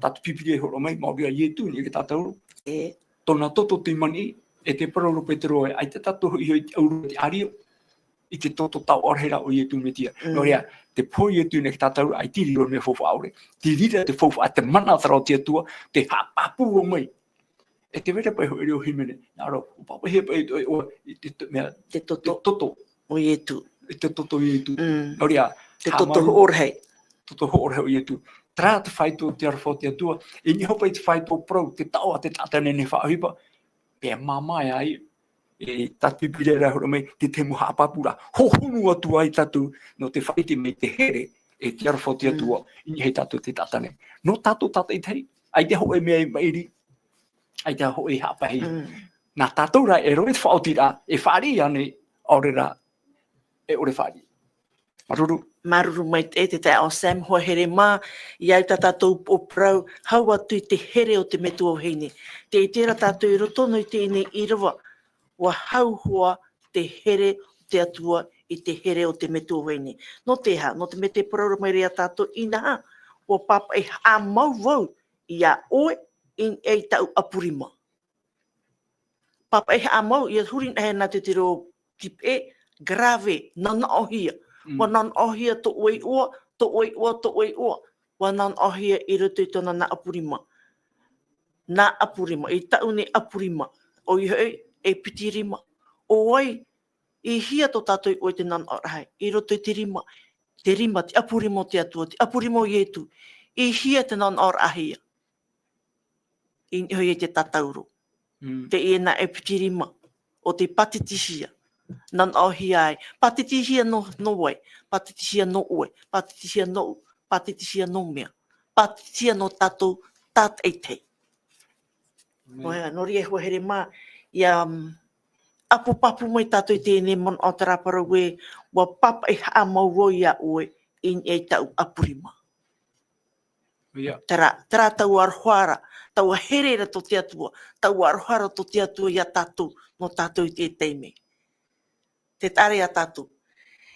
Tātou Pīpīria e hōroʻa mai, maori ʻo Ietu, i niʻa i te tātauro. E. Tōna toto tei maniʻi, e tē parau ra Petero ē, ʻaita tātou hoʻi i te ʻauro i te ʻārio, i te toto taoʻa rahi ra o Ietu Metia. Mm. Nō reira, te pohe o Ietu i niʻa i te tātauro, ʻaita i riro mea faufaʻa ʻore. Tei reira te faufaʻa, te mana atoʻa ra o te Atua, tē haʻapāpū mai. E tē vai ra paʻi hōʻē reo hīmene, nā ʻō ra, ʻua pāpaʻihia paʻi ʻoe, ʻoe, i te, te, mea, Te toto. te toto. O Ietu. I te toto o Ietu. Mm. Nō reira, Te haʻamāuruuru. toto hoʻo rahi. Toto hoʻo rahi o Ietu. Terā te faito o te aroha o te Atua, e niʻa hoʻi paʻi te faito parau, te taoʻa, te taʻata nei e faʻaʻohipa, pea māmā ai, e, tā te Pīpīria e hōroʻa mai, te tahi mau haʻapāpūraʻa. Hohonu atu ai tātou, nō te faʻaʻite mai te here, e te aroha o te Mm. Atua, i niʻa ia tātou te taʻata nei. Nō tātou tātaʻitahi, ʻaita hōʻē mea e maʻiri, ʻaita hōʻē haʻapaʻo. Mm. Nā tātou rā, e rave te faʻaotiraʻa, e fāriʻi ānei, ʻaore rā, e ʻore fāriʻi. Māuruuru. Māuruuru maitaʻi te taeaʻe Sam, hoa here mā, ʻia au tā tātou upoʻo parau, hau atu i te here o te metua vahine. Tē ʻite ra tātou i roto noa i teie nei ʻīrava, ʻua hau hoʻi te here o te Atua i te here o te metua vahine. Nō te aha, nō te mea tē parau ra mai ra iā tātou, inaha, ʻua pāpaʻi haʻamau vau iā ʻoe i niʻa i taʻu ʻapu rima. Pāpaʻi haʻamau, ʻia huri anaʻe nā te reo tīpeʻe, grave, nanaʻohia. Mm. ʻUa nanaʻohia tō ʻoe iʻoa, tō ʻoe iʻoa, tō ʻoe iʻoa. ʻUa nanaʻohia i roto i tōna nā ʻapu rima. Nā ʻapu rima, i taʻu nei ʻapu rima. ʻOia hoʻi, e piti rima. ʻO vai, ʻī hia tō tātou iʻoa i te nanaʻo rahi, i roto i te rima. Te rima, te ʻapu rima o te Atua, te ʻapu rima o Ietu. ʻĪ hia te nanaʻo rahi ia. I niʻa hoʻi i te tātauro. Mm. Teie nā e piti rima, ʻo tē pātitihia. Nanaʻohia ai. Pātitihia nō, nō vai. Pātitihia nō ʻoe. Pātitihia nōʻu. Pātitihia nō mea. Pātitihia nō tātou tātaʻitahi. Amen. ʻOia, nō reira e hoa here mā, ʻia, mm, ʻapu pāpū mai tātou i teie nei manaʻo terā parau ē, ʻua pāpaʻi haʻamau vau iā ʻoe i niʻa i taʻu ʻapu rima. ʻOia. Terā, terā taua aroha ra, taua here ra tō te Atua, taua aroha ra tō te Atua iā tātou, nō tātou i teie taime. Tē taʻa ra iā tātou.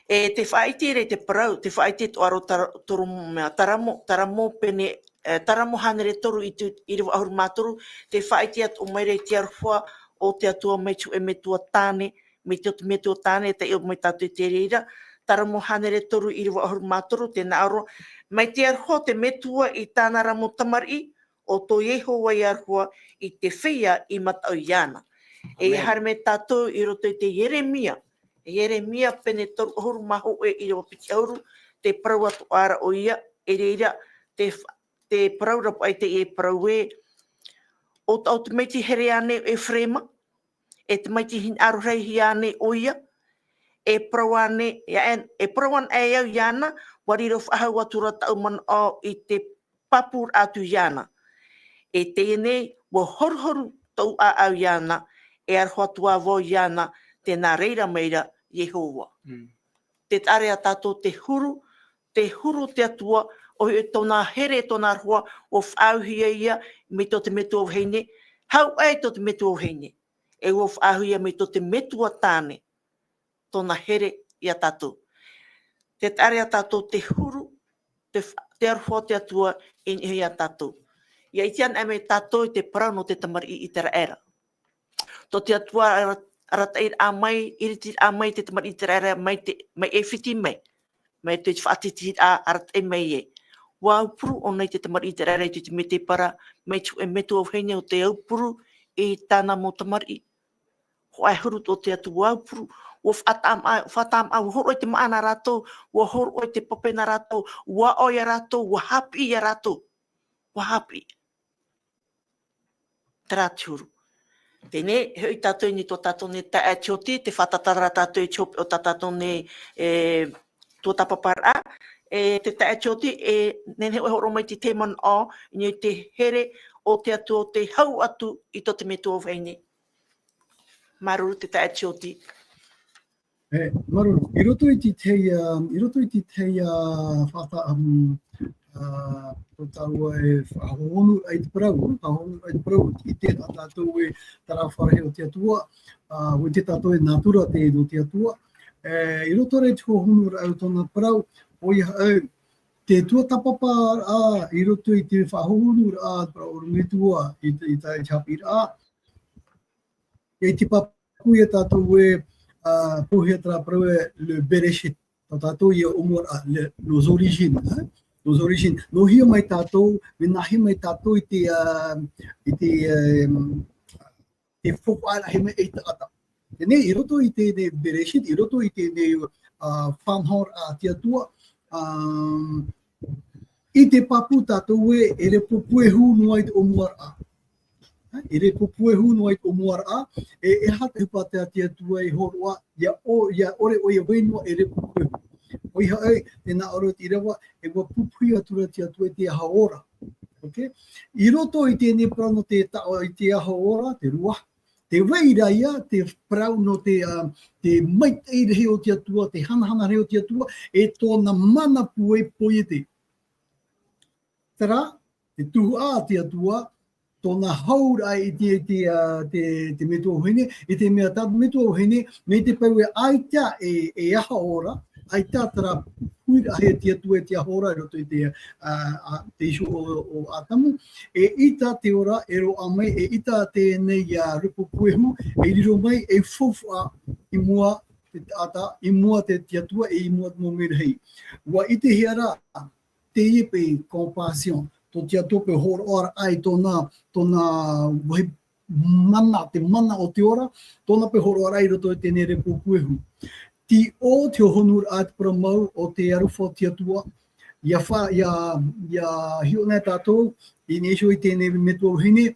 E tē faʻaʻite ra i te parau, tē faʻaʻite tō ʻaro tara-, toro mea, Taramo, Taramo pene, e, Taramo hānere toru i te, ʻīrava ʻahuru mā toru, tē faʻaʻite atoʻa mai ra i te aroha o te Atua mai te hōʻē metua tāne, mai te, te metua tāne, taiʻo mai tātou i te reira, Taramo hānere toru ʻīrava ʻahuru mā toru, tē nā ʻō ra, mai te aroha o te metua i tāna ra mau tamariʻi, ʻo tō Iehova ia aroha i te feiā i mataʻu iāna. E Amen. Haere mai tātou i roto i te Ieremia, Ieremia pene toru ʻahuru mā hōʻē ʻīrava piti ʻahuru, tē parau atoʻa ra ʻoia, i reira, tē fa-, tē parau ra paʻi teie parau ē, ʻo taʻu tamaiti here ānei ʻo Ephraim, e tamaiti hinaʻaro rahi ānei ʻoia, e parau ānei, ia, e, e parau anaʻe au iāna, ʻua riro faʻahou atu ra taʻu manaʻo i te pāpūraʻa atu iāna. E teie nei, ʻua horuhoru tōʻu ʻāʻau iāna, e aroha atu ā vau iāna, tē nā reira mai ra Iehova. Mm. Tē taʻa ra iā tātou te huru, te huru o te Atua, ʻoia hoʻi tōna here, tōna aroha, ʻua faʻaauhia ia, mai tō te metua vahine, hau aʻe tō te metua vahine. E ʻua faʻaauhia mai tō te metua tāne, tōna here iā tātou. Tē taʻa ra iā tātou te huru, te f-, te aroha o te Atua i niʻa iā tātou. ʻIa ʻite anaʻe mai tātou i te parau nō te tamariʻi ʻĪteraʻera. Tō te Atua ara-, arataʻiraʻa mai, iritiraʻa mai te tamariʻi ʻĪteraʻera mai te, mai ʻAifiti mai. Mai te faʻatītīraʻa arataʻi mai ē. ʻUa aupuru ʻōna i te tamariʻi ʻĪteraʻera i te, te mētēpara, mai te hōʻē metua vahine ʻo tē aupuru i tāna mau tamariʻi. Hoʻi e huru tō te Atua ʻua aupuru, ʻua faʻatāmā, faʻatāmā, ʻua hōroʻa i te māʻa nā rātou, ʻua hōroʻa i te pape nā rātou, ʻua ʻoe ia rātou, ʻua haʻapiʻi ia rātou. ʻUa haʻapiʻi. Terā te huru. Teie nei, e hoʻi tātou nei tō tātou nei taeaʻe Tioti, tē fātata ra tātou i te hopeʻa o tā tātou nei, e, tuatāpaparaʻa, e te taʻa Tioti, e nehenehe ʻoe e hōroʻa mai i te tahi manaʻo, i niʻa i te here o te Atua, te hau atu i tō te metua vahine. Māuruuru te taʻa Tioti. E, māuruuru. I roto i te tahi, ā, i roto i te tahi, ā, faʻata-, um, ā, tō tāua e faʻahohonu ai te parau, faʻahohonu ai te parau, i te tā tātou e terā fārehe o te Atua, ā, ʻua ʻite tātou e natura te, nō te Atua. E, i roto rā i te hohonu rā o tōna parau, ʻoia, e, te tuatāpapa rā, i roto i te faʻahohonu rā, parau ʻorometua, i te, i te, i te haʻapiʻiraʻa. E te pāpū ia tātou e, ā, pōhia terā parau e le Bereshit. Tā tātou ia ʻōmuaraʻa, le, nos origines, hein? Nos origines. Nō hea mai tātou, mea nāhea mai tātou i te, ā, i te, ā, te faufaʻa rahi mai e te taʻata. Teie nei, i roto i teie nei Bereshit, i roto i teie nei, ā, faʻanahoraʻa a te Atua, ā, i te pāpū tātou e, e repo puehu noa i te ʻōmuaraʻa. E repo puehu noa i te ʻōmuaraʻa, e, e aha te ʻohipa a te Atua i hōroʻa, ʻia ʻo-, ʻia ʻore ʻoia vai noa e repo puehu. ʻOia hoʻi, tē nā ʻō ra te ʻīrava, e ʻua pupuhi atu ra te Atua i te aho ora. Ok? I roto i teie nei parau nō te ta-, i te aho ora, te ruah, tē vai ra ia te parau nō te, ā, te maitaʻi rahi o te Atua, te hanahana rahi o te Atua, e tōna mana pūai poiete. Terā, te tuhaʻa a te Atua, tōna hauraʻa i te, i te, ā, te, te metua vahine, i te mea tā te metua vahine, mai te peu e ʻaita e, e aho ora, ʻaita terā huiraʻa a te Atua i te aho ora i roto i te, ā, ā, te iho o, o Atamu, e ʻita te ora, e roaʻa mai, e ʻita teie nei, ā, repo puehu, e riro mai, e faufaʻa i mua te taʻata, i mua te, te Atua, e i mua te mau merahi. ʻUa ʻitehia rā, teie paʻi compassion, tō te Atua paʻi hōroʻaraʻa i tōna, tōna vāhi mana, te mana o te ora, tōna paʻi hōroʻaraʻa i roto i teie nei repo puehu. Te ʻō, te hohonuraʻa, te parau mau o te aroha o te Atua, ʻia fa-, ʻia, ʻia hiʻo na tātou, i niʻa iho i teie nei metua vahine,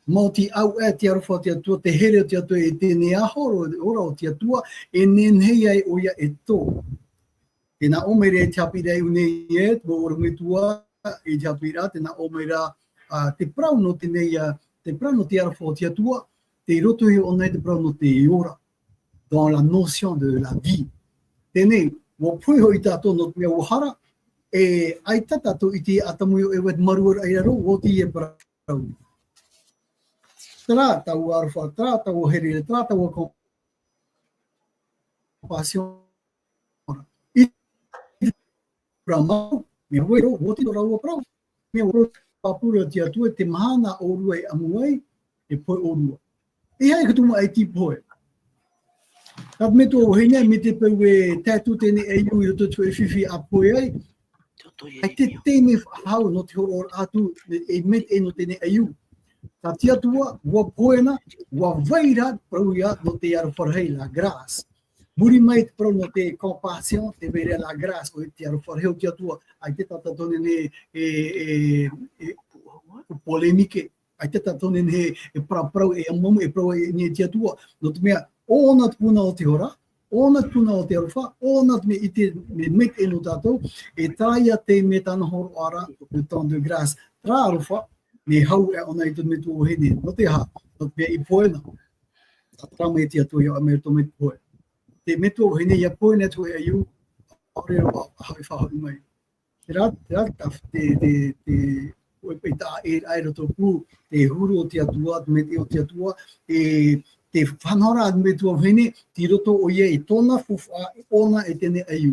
mau te ʻauʻa, te aroha o te Atua, te here o te Atua, i teie nei aho ora o te Atua, e nehenehe ai ʻoia e tō. Tē nā ʻō mai ra i te haʻapiʻiraʻa i ʻō nei e, te mau ʻorometua, i te haʻapiʻiraʻa, tē nā ʻō mai ra, ā, te parau nō teie nei, ā, te parau nō te aroha o te Atua, tei roto iho ʻōna i te parau nō te ora. Dans la notion de la vie. Teie nei, ʻua pohe hoʻi tātou nō te mea ʻua hara, e ʻaita tātou i te Atamu i ʻō e vai te maruaraʻa i raro, ʻua oti e parau. Terā taua aroha, terā taua here, terā taua com-, compassion. I te parau mau, mea ʻua oti tō rāua parau. Mea ʻua pāpū ra te Atua, te mahana ʻōrua e ʻamu ai, e pohe ʻōrua. E aha e tumu ai te pohe? Tā te metua vahine, mai te peu e tae atu teie nei ʻaiū i roto i te fifi ʻa pohe ai, ʻaita te taime faʻahou nō te hōroʻa atu, e mai te, nō teie nei ʻaiū. Tā te Atua, ʻua pohe na, ʻua vai ra, parau ia, nō te aroha rahi, la grâce. Muri mai te parau nō te compassion, tē vai ra la grâce, ʻo te aroha rahi o te Atua, ʻaita tātou e nehenehe e, e, e, e polémique, ʻaita tātou e nehenehe e paraparau, e ʻamuʻamu, e parau i niʻa i te Atua. Nō te mea, ʻo ʻōna te puna o te ora, ʻo ʻōna te puna o te aroha, ʻo ʻōna te mea ʻite, mea maitaʻi nō tātou, e terā ia te mea tāna hōroʻaraʻa, le temps de grâce. Terā aroha, mea hau e ʻōna i te metua vahine, nō te aha, nō te mea i pohe na. Tātara mai te Atua ʻia ʻoaʻoa mai roto mai te pohe. Te metua vahine ʻia pohe na te hōʻē ʻaiū, ʻaore roa haʻahoʻi mai. Terā, terā, tā te, te, te, ʻoe paʻi taʻa ʻē ra i roto pū, te huru o te Atua, te maitaʻi o te Atua, e te faʻanahoraʻa a te metua vahine, tei roto ʻoia i tōna faufaʻa, ʻōna e teie nei ʻaiū.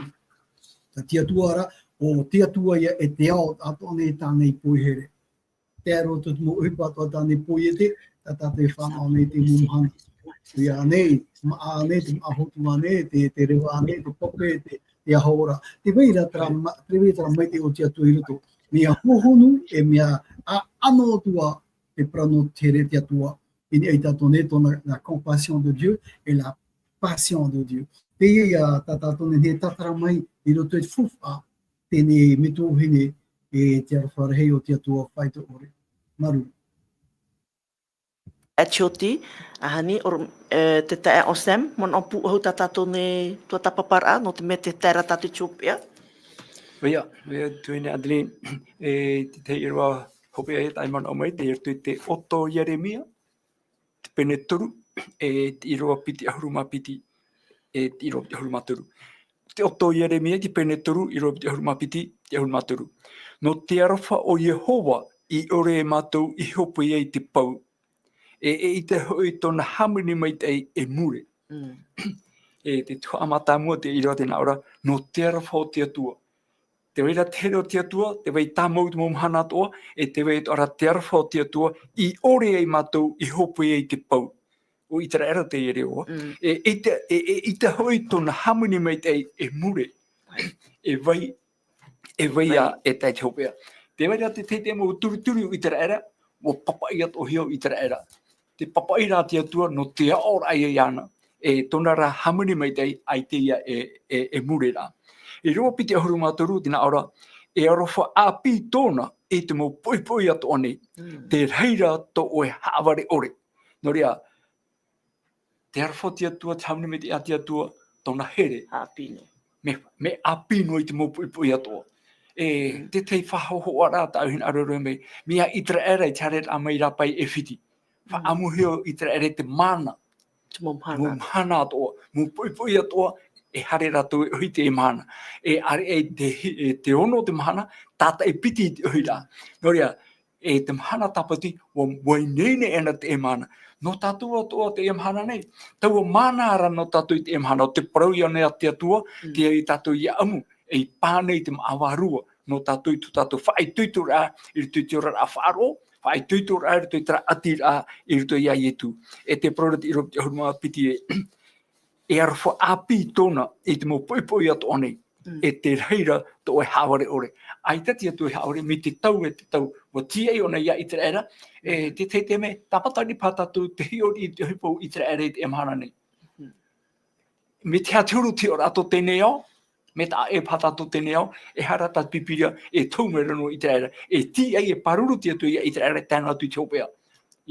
Tā te Atua ra, ʻo te Atua ia e te ao, atoʻa nei tāna i poihere. Tae roa atu te mau ʻohipa atoʻa tāna i poiete, tā tātou e fānaʻo nei i te mau mahana. Te ʻānei, te māʻa ānei, te māʻa hotu ānei, te, te reva ānei, te pape, te, te aho ora. Tē vai ra terā ma-, tē vai ra terā maitaʻi o te Atua i roto. Mea hohonu, e mea ʻa-, ʻano atu ā te parau nō te here o te Atua. I niʻa ia tātou nei, tōna, la compassion de Dieu et la passion de Dieu. Teie ia tā tātou nei e tātara mai i roto i te faufaʻa, teie nei metua vahine, e te aroha rahi o te Atua faʻaitoito ʻore. Māuruuru. E Tioti, ʻahani, ʻo, e, te taeaʻe Sam, manaʻo pūʻohu tā tātou nei tuatāpaparaʻa, nō te mea tē tae ra tātou i Etiopia. ʻOia, ʻoia, tuahine Adeline, e, te tahi ʻīrava hopeʻa e tae manaʻo mai, tei roto i te ʻoto Ieremia, te pene toru, e, te ʻīrava piti ʻahuru mā piti, e, te ʻīrava piti ʻahuru mā toru. Te ʻoto Ieremia, te pene toru, ʻīrava piti ʻahuru mā piti, piti ʻahuru mā toru. Nō te aroha o Iehova, i ʻore e mātou i hope ai te pou. E, eʻita hoʻi tōna hāmani maitaʻi e mure. Mm. E, te tuhaʻa mātāmua te ʻīrava tē nā ʻō ra, nō te aroha o te Atua. Tē vai ra te here o te Atua, tē vai tāmau te mau mahana atoʻa, e tē vai atoʻa ra te aroha o te Atua, i ʻore ai mātou i hope ai te pou. ʻO Iteraera teie reo. Mm. E, eʻita, e, eʻita hoʻi tōna hāmani maitaʻi e mure. E vai, e vai ā, e tae te hopeʻa. Tē vai ra te, te, te mau turituri o Iteraera, ʻua papaʻi atoʻa hia ʻo Iteraera. Tē papaʻi ra te Atua nō te aʻoraʻa iāna, e tōna rā hāmani maitaʻi, ʻaita ia e, e, e mure ra. ʻĪrava piti ʻahuru mā toru, tē nā ʻō ra, e aroha ʻāpī tōna i te mau poʻipoʻi atoʻa nei, Mm. tē rahi ra tō ʻoe haʻavare ʻore. Nō reira, te aroha o te Atua, te hāmani maitaʻi a te Atua, tōna here. ʻĀpī noa. Mea, mea ʻāpī noa i te mau poʻipoʻi atoʻa. E, Mm. te tahi faʻahohoʻaraʻa tāʻu e hinaʻaro roa mai, mea Iteraera i te haereraʻa mai i rāpae i ʻAifiti. Mm. Faʻaʻamu hia ʻo Iteraera i te māna. Te mau mahana. Mau mahana atoʻa, mau poʻipoʻi atoʻa, e haere rātou e ʻohiti e māna. E ʻāreʻa i te hi-, e te ono o te mahana, tātaʻi piti i te ʻohiraʻa. Mm. Nō reira, e te mahana tāpati, ʻua, ʻua ineine ana te māna. Nō tātou atoʻa teie mahana nei, taua māna ra nō tātou i teie mahana, ʻo te parau ia nei a te Atua, Mm. tē ia tātou ʻia ʻamu, ei pāna i te māʻa vārua, nō tātou i tō tātou faʻaitoitoraʻa, i roto i te oraraʻa faʻaroʻo, faʻaitoitoraʻa, i roto i terā ʻatiraʻa, i roto ia Ietu. E te parau ra te ʻīrava piti ʻahuru mā piti e, e aroha ʻāpī tōna i te mau poʻipoʻi atoʻa nei, Mm. e tē rahi ra tō ʻoe haʻavare ʻore. ʻAita te Atua e haʻavare mai te tau e te tau, ʻua tīaʻi ʻōna ia Iteraera, e Mm. te, te, te mea, tāpati paha tātou te hiʻo i te ʻohipa o Iteraera i teie mahana nei. Mm. Mai te aha te huru o te hiʻoraʻa tō teie nei ao, mai te aha paha tātou teie nei ao, e aha rā tā te Pīpīria e tohu mai ra nō Iteraera, e tīaʻi, e pāruru te Atua ia Iteraera e tae noa atu i te hopeʻa.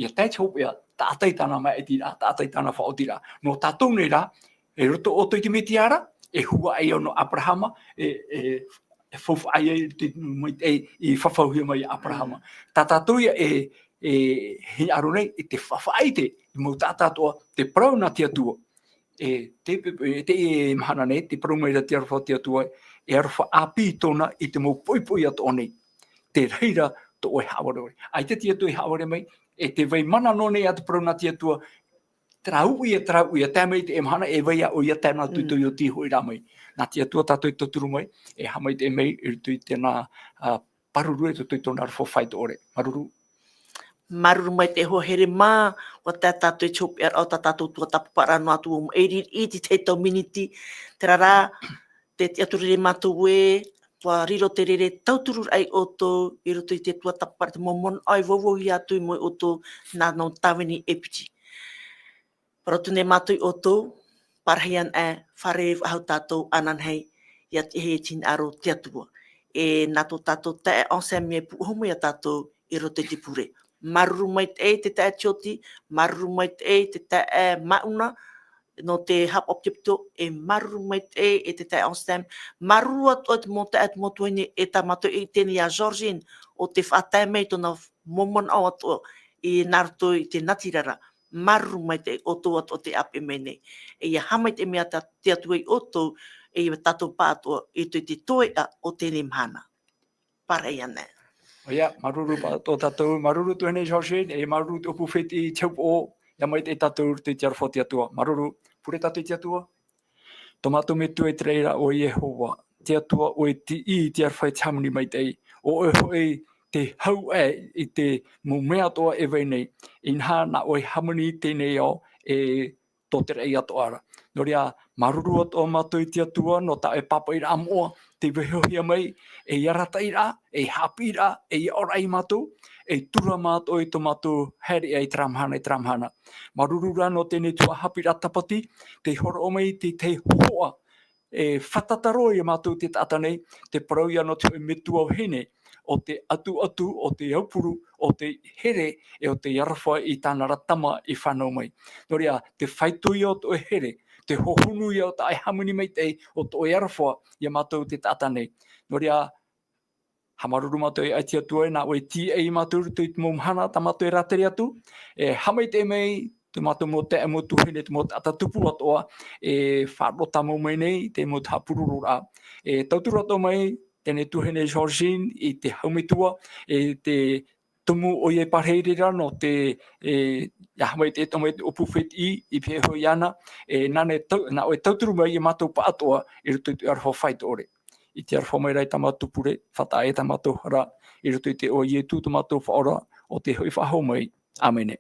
ʻIa tae te hopeʻa, taʻata i tāna maʻitiraʻa, taʻata i tāna faʻaotiraʻa. Nō tātou nei rā, e roto ʻoutou i te Mesia ra, e huaʻai au nō Aberahama, e, e, e faufaʻa ai te, mai, e, i fafauhia mai ia Aberahama. Mm. Tā tātou ia e, e hinaʻaro nei, i te faʻaʻite, i te mau taʻata atoʻa, te parau nā te Atua. E, te, e, te, e, mahana nei, te parau mai ra te aroha o te Atua, e aroha ʻāpī tōna i te mau poʻipoʻi atoʻa nei. Tē rahi ra tō ʻoe haʻavare ʻore. ʻAita te Atua e haʻavare mai, e tē vai mana noa nei ā te parau nā te Atua, terā uʻi, terā uʻi, tae mai i teie mahana, e vai ā ʻoia tae noa atu i Mm. tō Ioti hoʻi rā mai. Nā te Atua tātou e tauturu mai, e haʻamaitaʻi mai, i roto i tēnā, ā, pāruru e roto i tōna aroha faʻaitoito ʻore. Māuruuru. Māuruuru maitaʻi e hoa here mā, ʻua tae tātou i te hopeʻaraʻa o tā tātou tuatāpaparaʻa noa atu ʻua maʻiri i te tahi tau miniti. Terā rā, te tiʻaturi ra mātou ē, ʻua riro te reira tautururaʻa ia ʻoutou, i roto i te tuatāpaparaʻa te mau manaʻo e vauvauhia atu i mua ia ʻoutou, nā nō tāvini e piti. Parau atu nei mātou ia ʻoutou, parahi ana aʻe, fārerei faʻahou tātou ananahi, ʻia tiʻa e te hinaʻaro o te Atua. E nā tō tātou taeaʻe Anselme e pūʻohu mai ia tātou i roto i te pure. Māuruuru maitaʻi te taeaʻe Tioti, māuruuru maitaʻi te taeaʻe Mauna, nō te haʻapaʻo ʻāpitopito, e māuruuru maitaʻi e te taeaʻe Anselme, māuruuru atoʻa te mau taeaʻe, te mau tuahine, e tā mātou e ʻite nei ia Georgine, ʻo tē faʻatae mai tōna mau manaʻo atoʻa, i nā roto i te natirara, māuruuru maitaʻi ʻoutou atoʻa tē ʻāpeʻe mai nei. E ʻia haʻamaitaʻi mai ā te Atua ia ʻoutou, e ia tātou pāʻatoʻa, i roto i te toeʻa o teie mahana. Pārahi ana. ʻOia, māuruuru pāʻatoʻa tātou, māuruuru tuahine Georgine, e māuruuru te ʻōpū fētiʻi i te hau poʻo, ʻia maitaʻi tātou i roto i te aroha o te Atua. Māuruuru, pure tātou i te Atua. Tō mātou Metua i te raʻi ra ʻo Iehova, te Atua ʻoe e tiʻi i te aroha e te hāmani maitaʻi, ʻo ʻoe hoʻi te hau aʻe i te mau mea atoʻa e vai nei, inaha nā ʻoe hāmani i teie nei ao e tō te raʻi atoʻa ra. Nō reira, māuruuru atoʻa mātou i te Atua, nō tā ʻoe pāpaʻiraʻa moʻa, tei vaihohia mai, ei arataʻiraʻa, ei haʻapiʻiraʻa, ei aʻoraʻa ia mātou, ei tura mātou i tō mātou haereʻa i terā mahana, i terā mahana. Māuruuru rā nō teie tuhaʻa haʻapiʻiraʻa tāpati, tei hōroʻa mai te tahi hōhoʻa, e fātata roa ia mātou te taʻata nei, te parau ia nō te hōʻē metua vahine, ʻo te ʻatuʻatu, ʻo te aupuru, ʻo te here, e ʻo te aroha i tāna ra tama i fānau mai. Nō reira, te faito ia o tō ʻoe here, te hohonu ia o taʻe hāmani maitaʻi o tō ʻoe aroha ia mātou te taʻata nei. Nō reira, haʻamāuruuru mātou e ʻaita Atua e nā ʻoe e tīaʻi ia mātou i roto i te mau mahana tā mātou e rātere atu, e haʻamaitaʻi mai tō mātou mau taeaʻe mau tuahine, te mau taʻata tupu atoʻa, e faʻaroʻo tāmau mai nei te mau haʻapurororaʻa. E tauturu atoʻa mai teie nei tuahine Georgine i te haʻamaitaʻi, e te tumu ʻoia e pārahi i reira nō te, e, ia haʻamaitaʻi atoʻa mai te ʻōpū fētiʻi i pīhaʻi iho iāna, e nāna e tau-, nā ʻoe e tauturu mai ia mātou pāʻatoʻa i roto i te aroha faʻaitoʻore. I te aroha mai ra i tā mātou pure, faʻataʻa e tā mātou hara, i roto i te iʻoa o Ietu tō mātou Faʻaora, ʻo tē hoʻi faʻahou mai. ʻĀmene.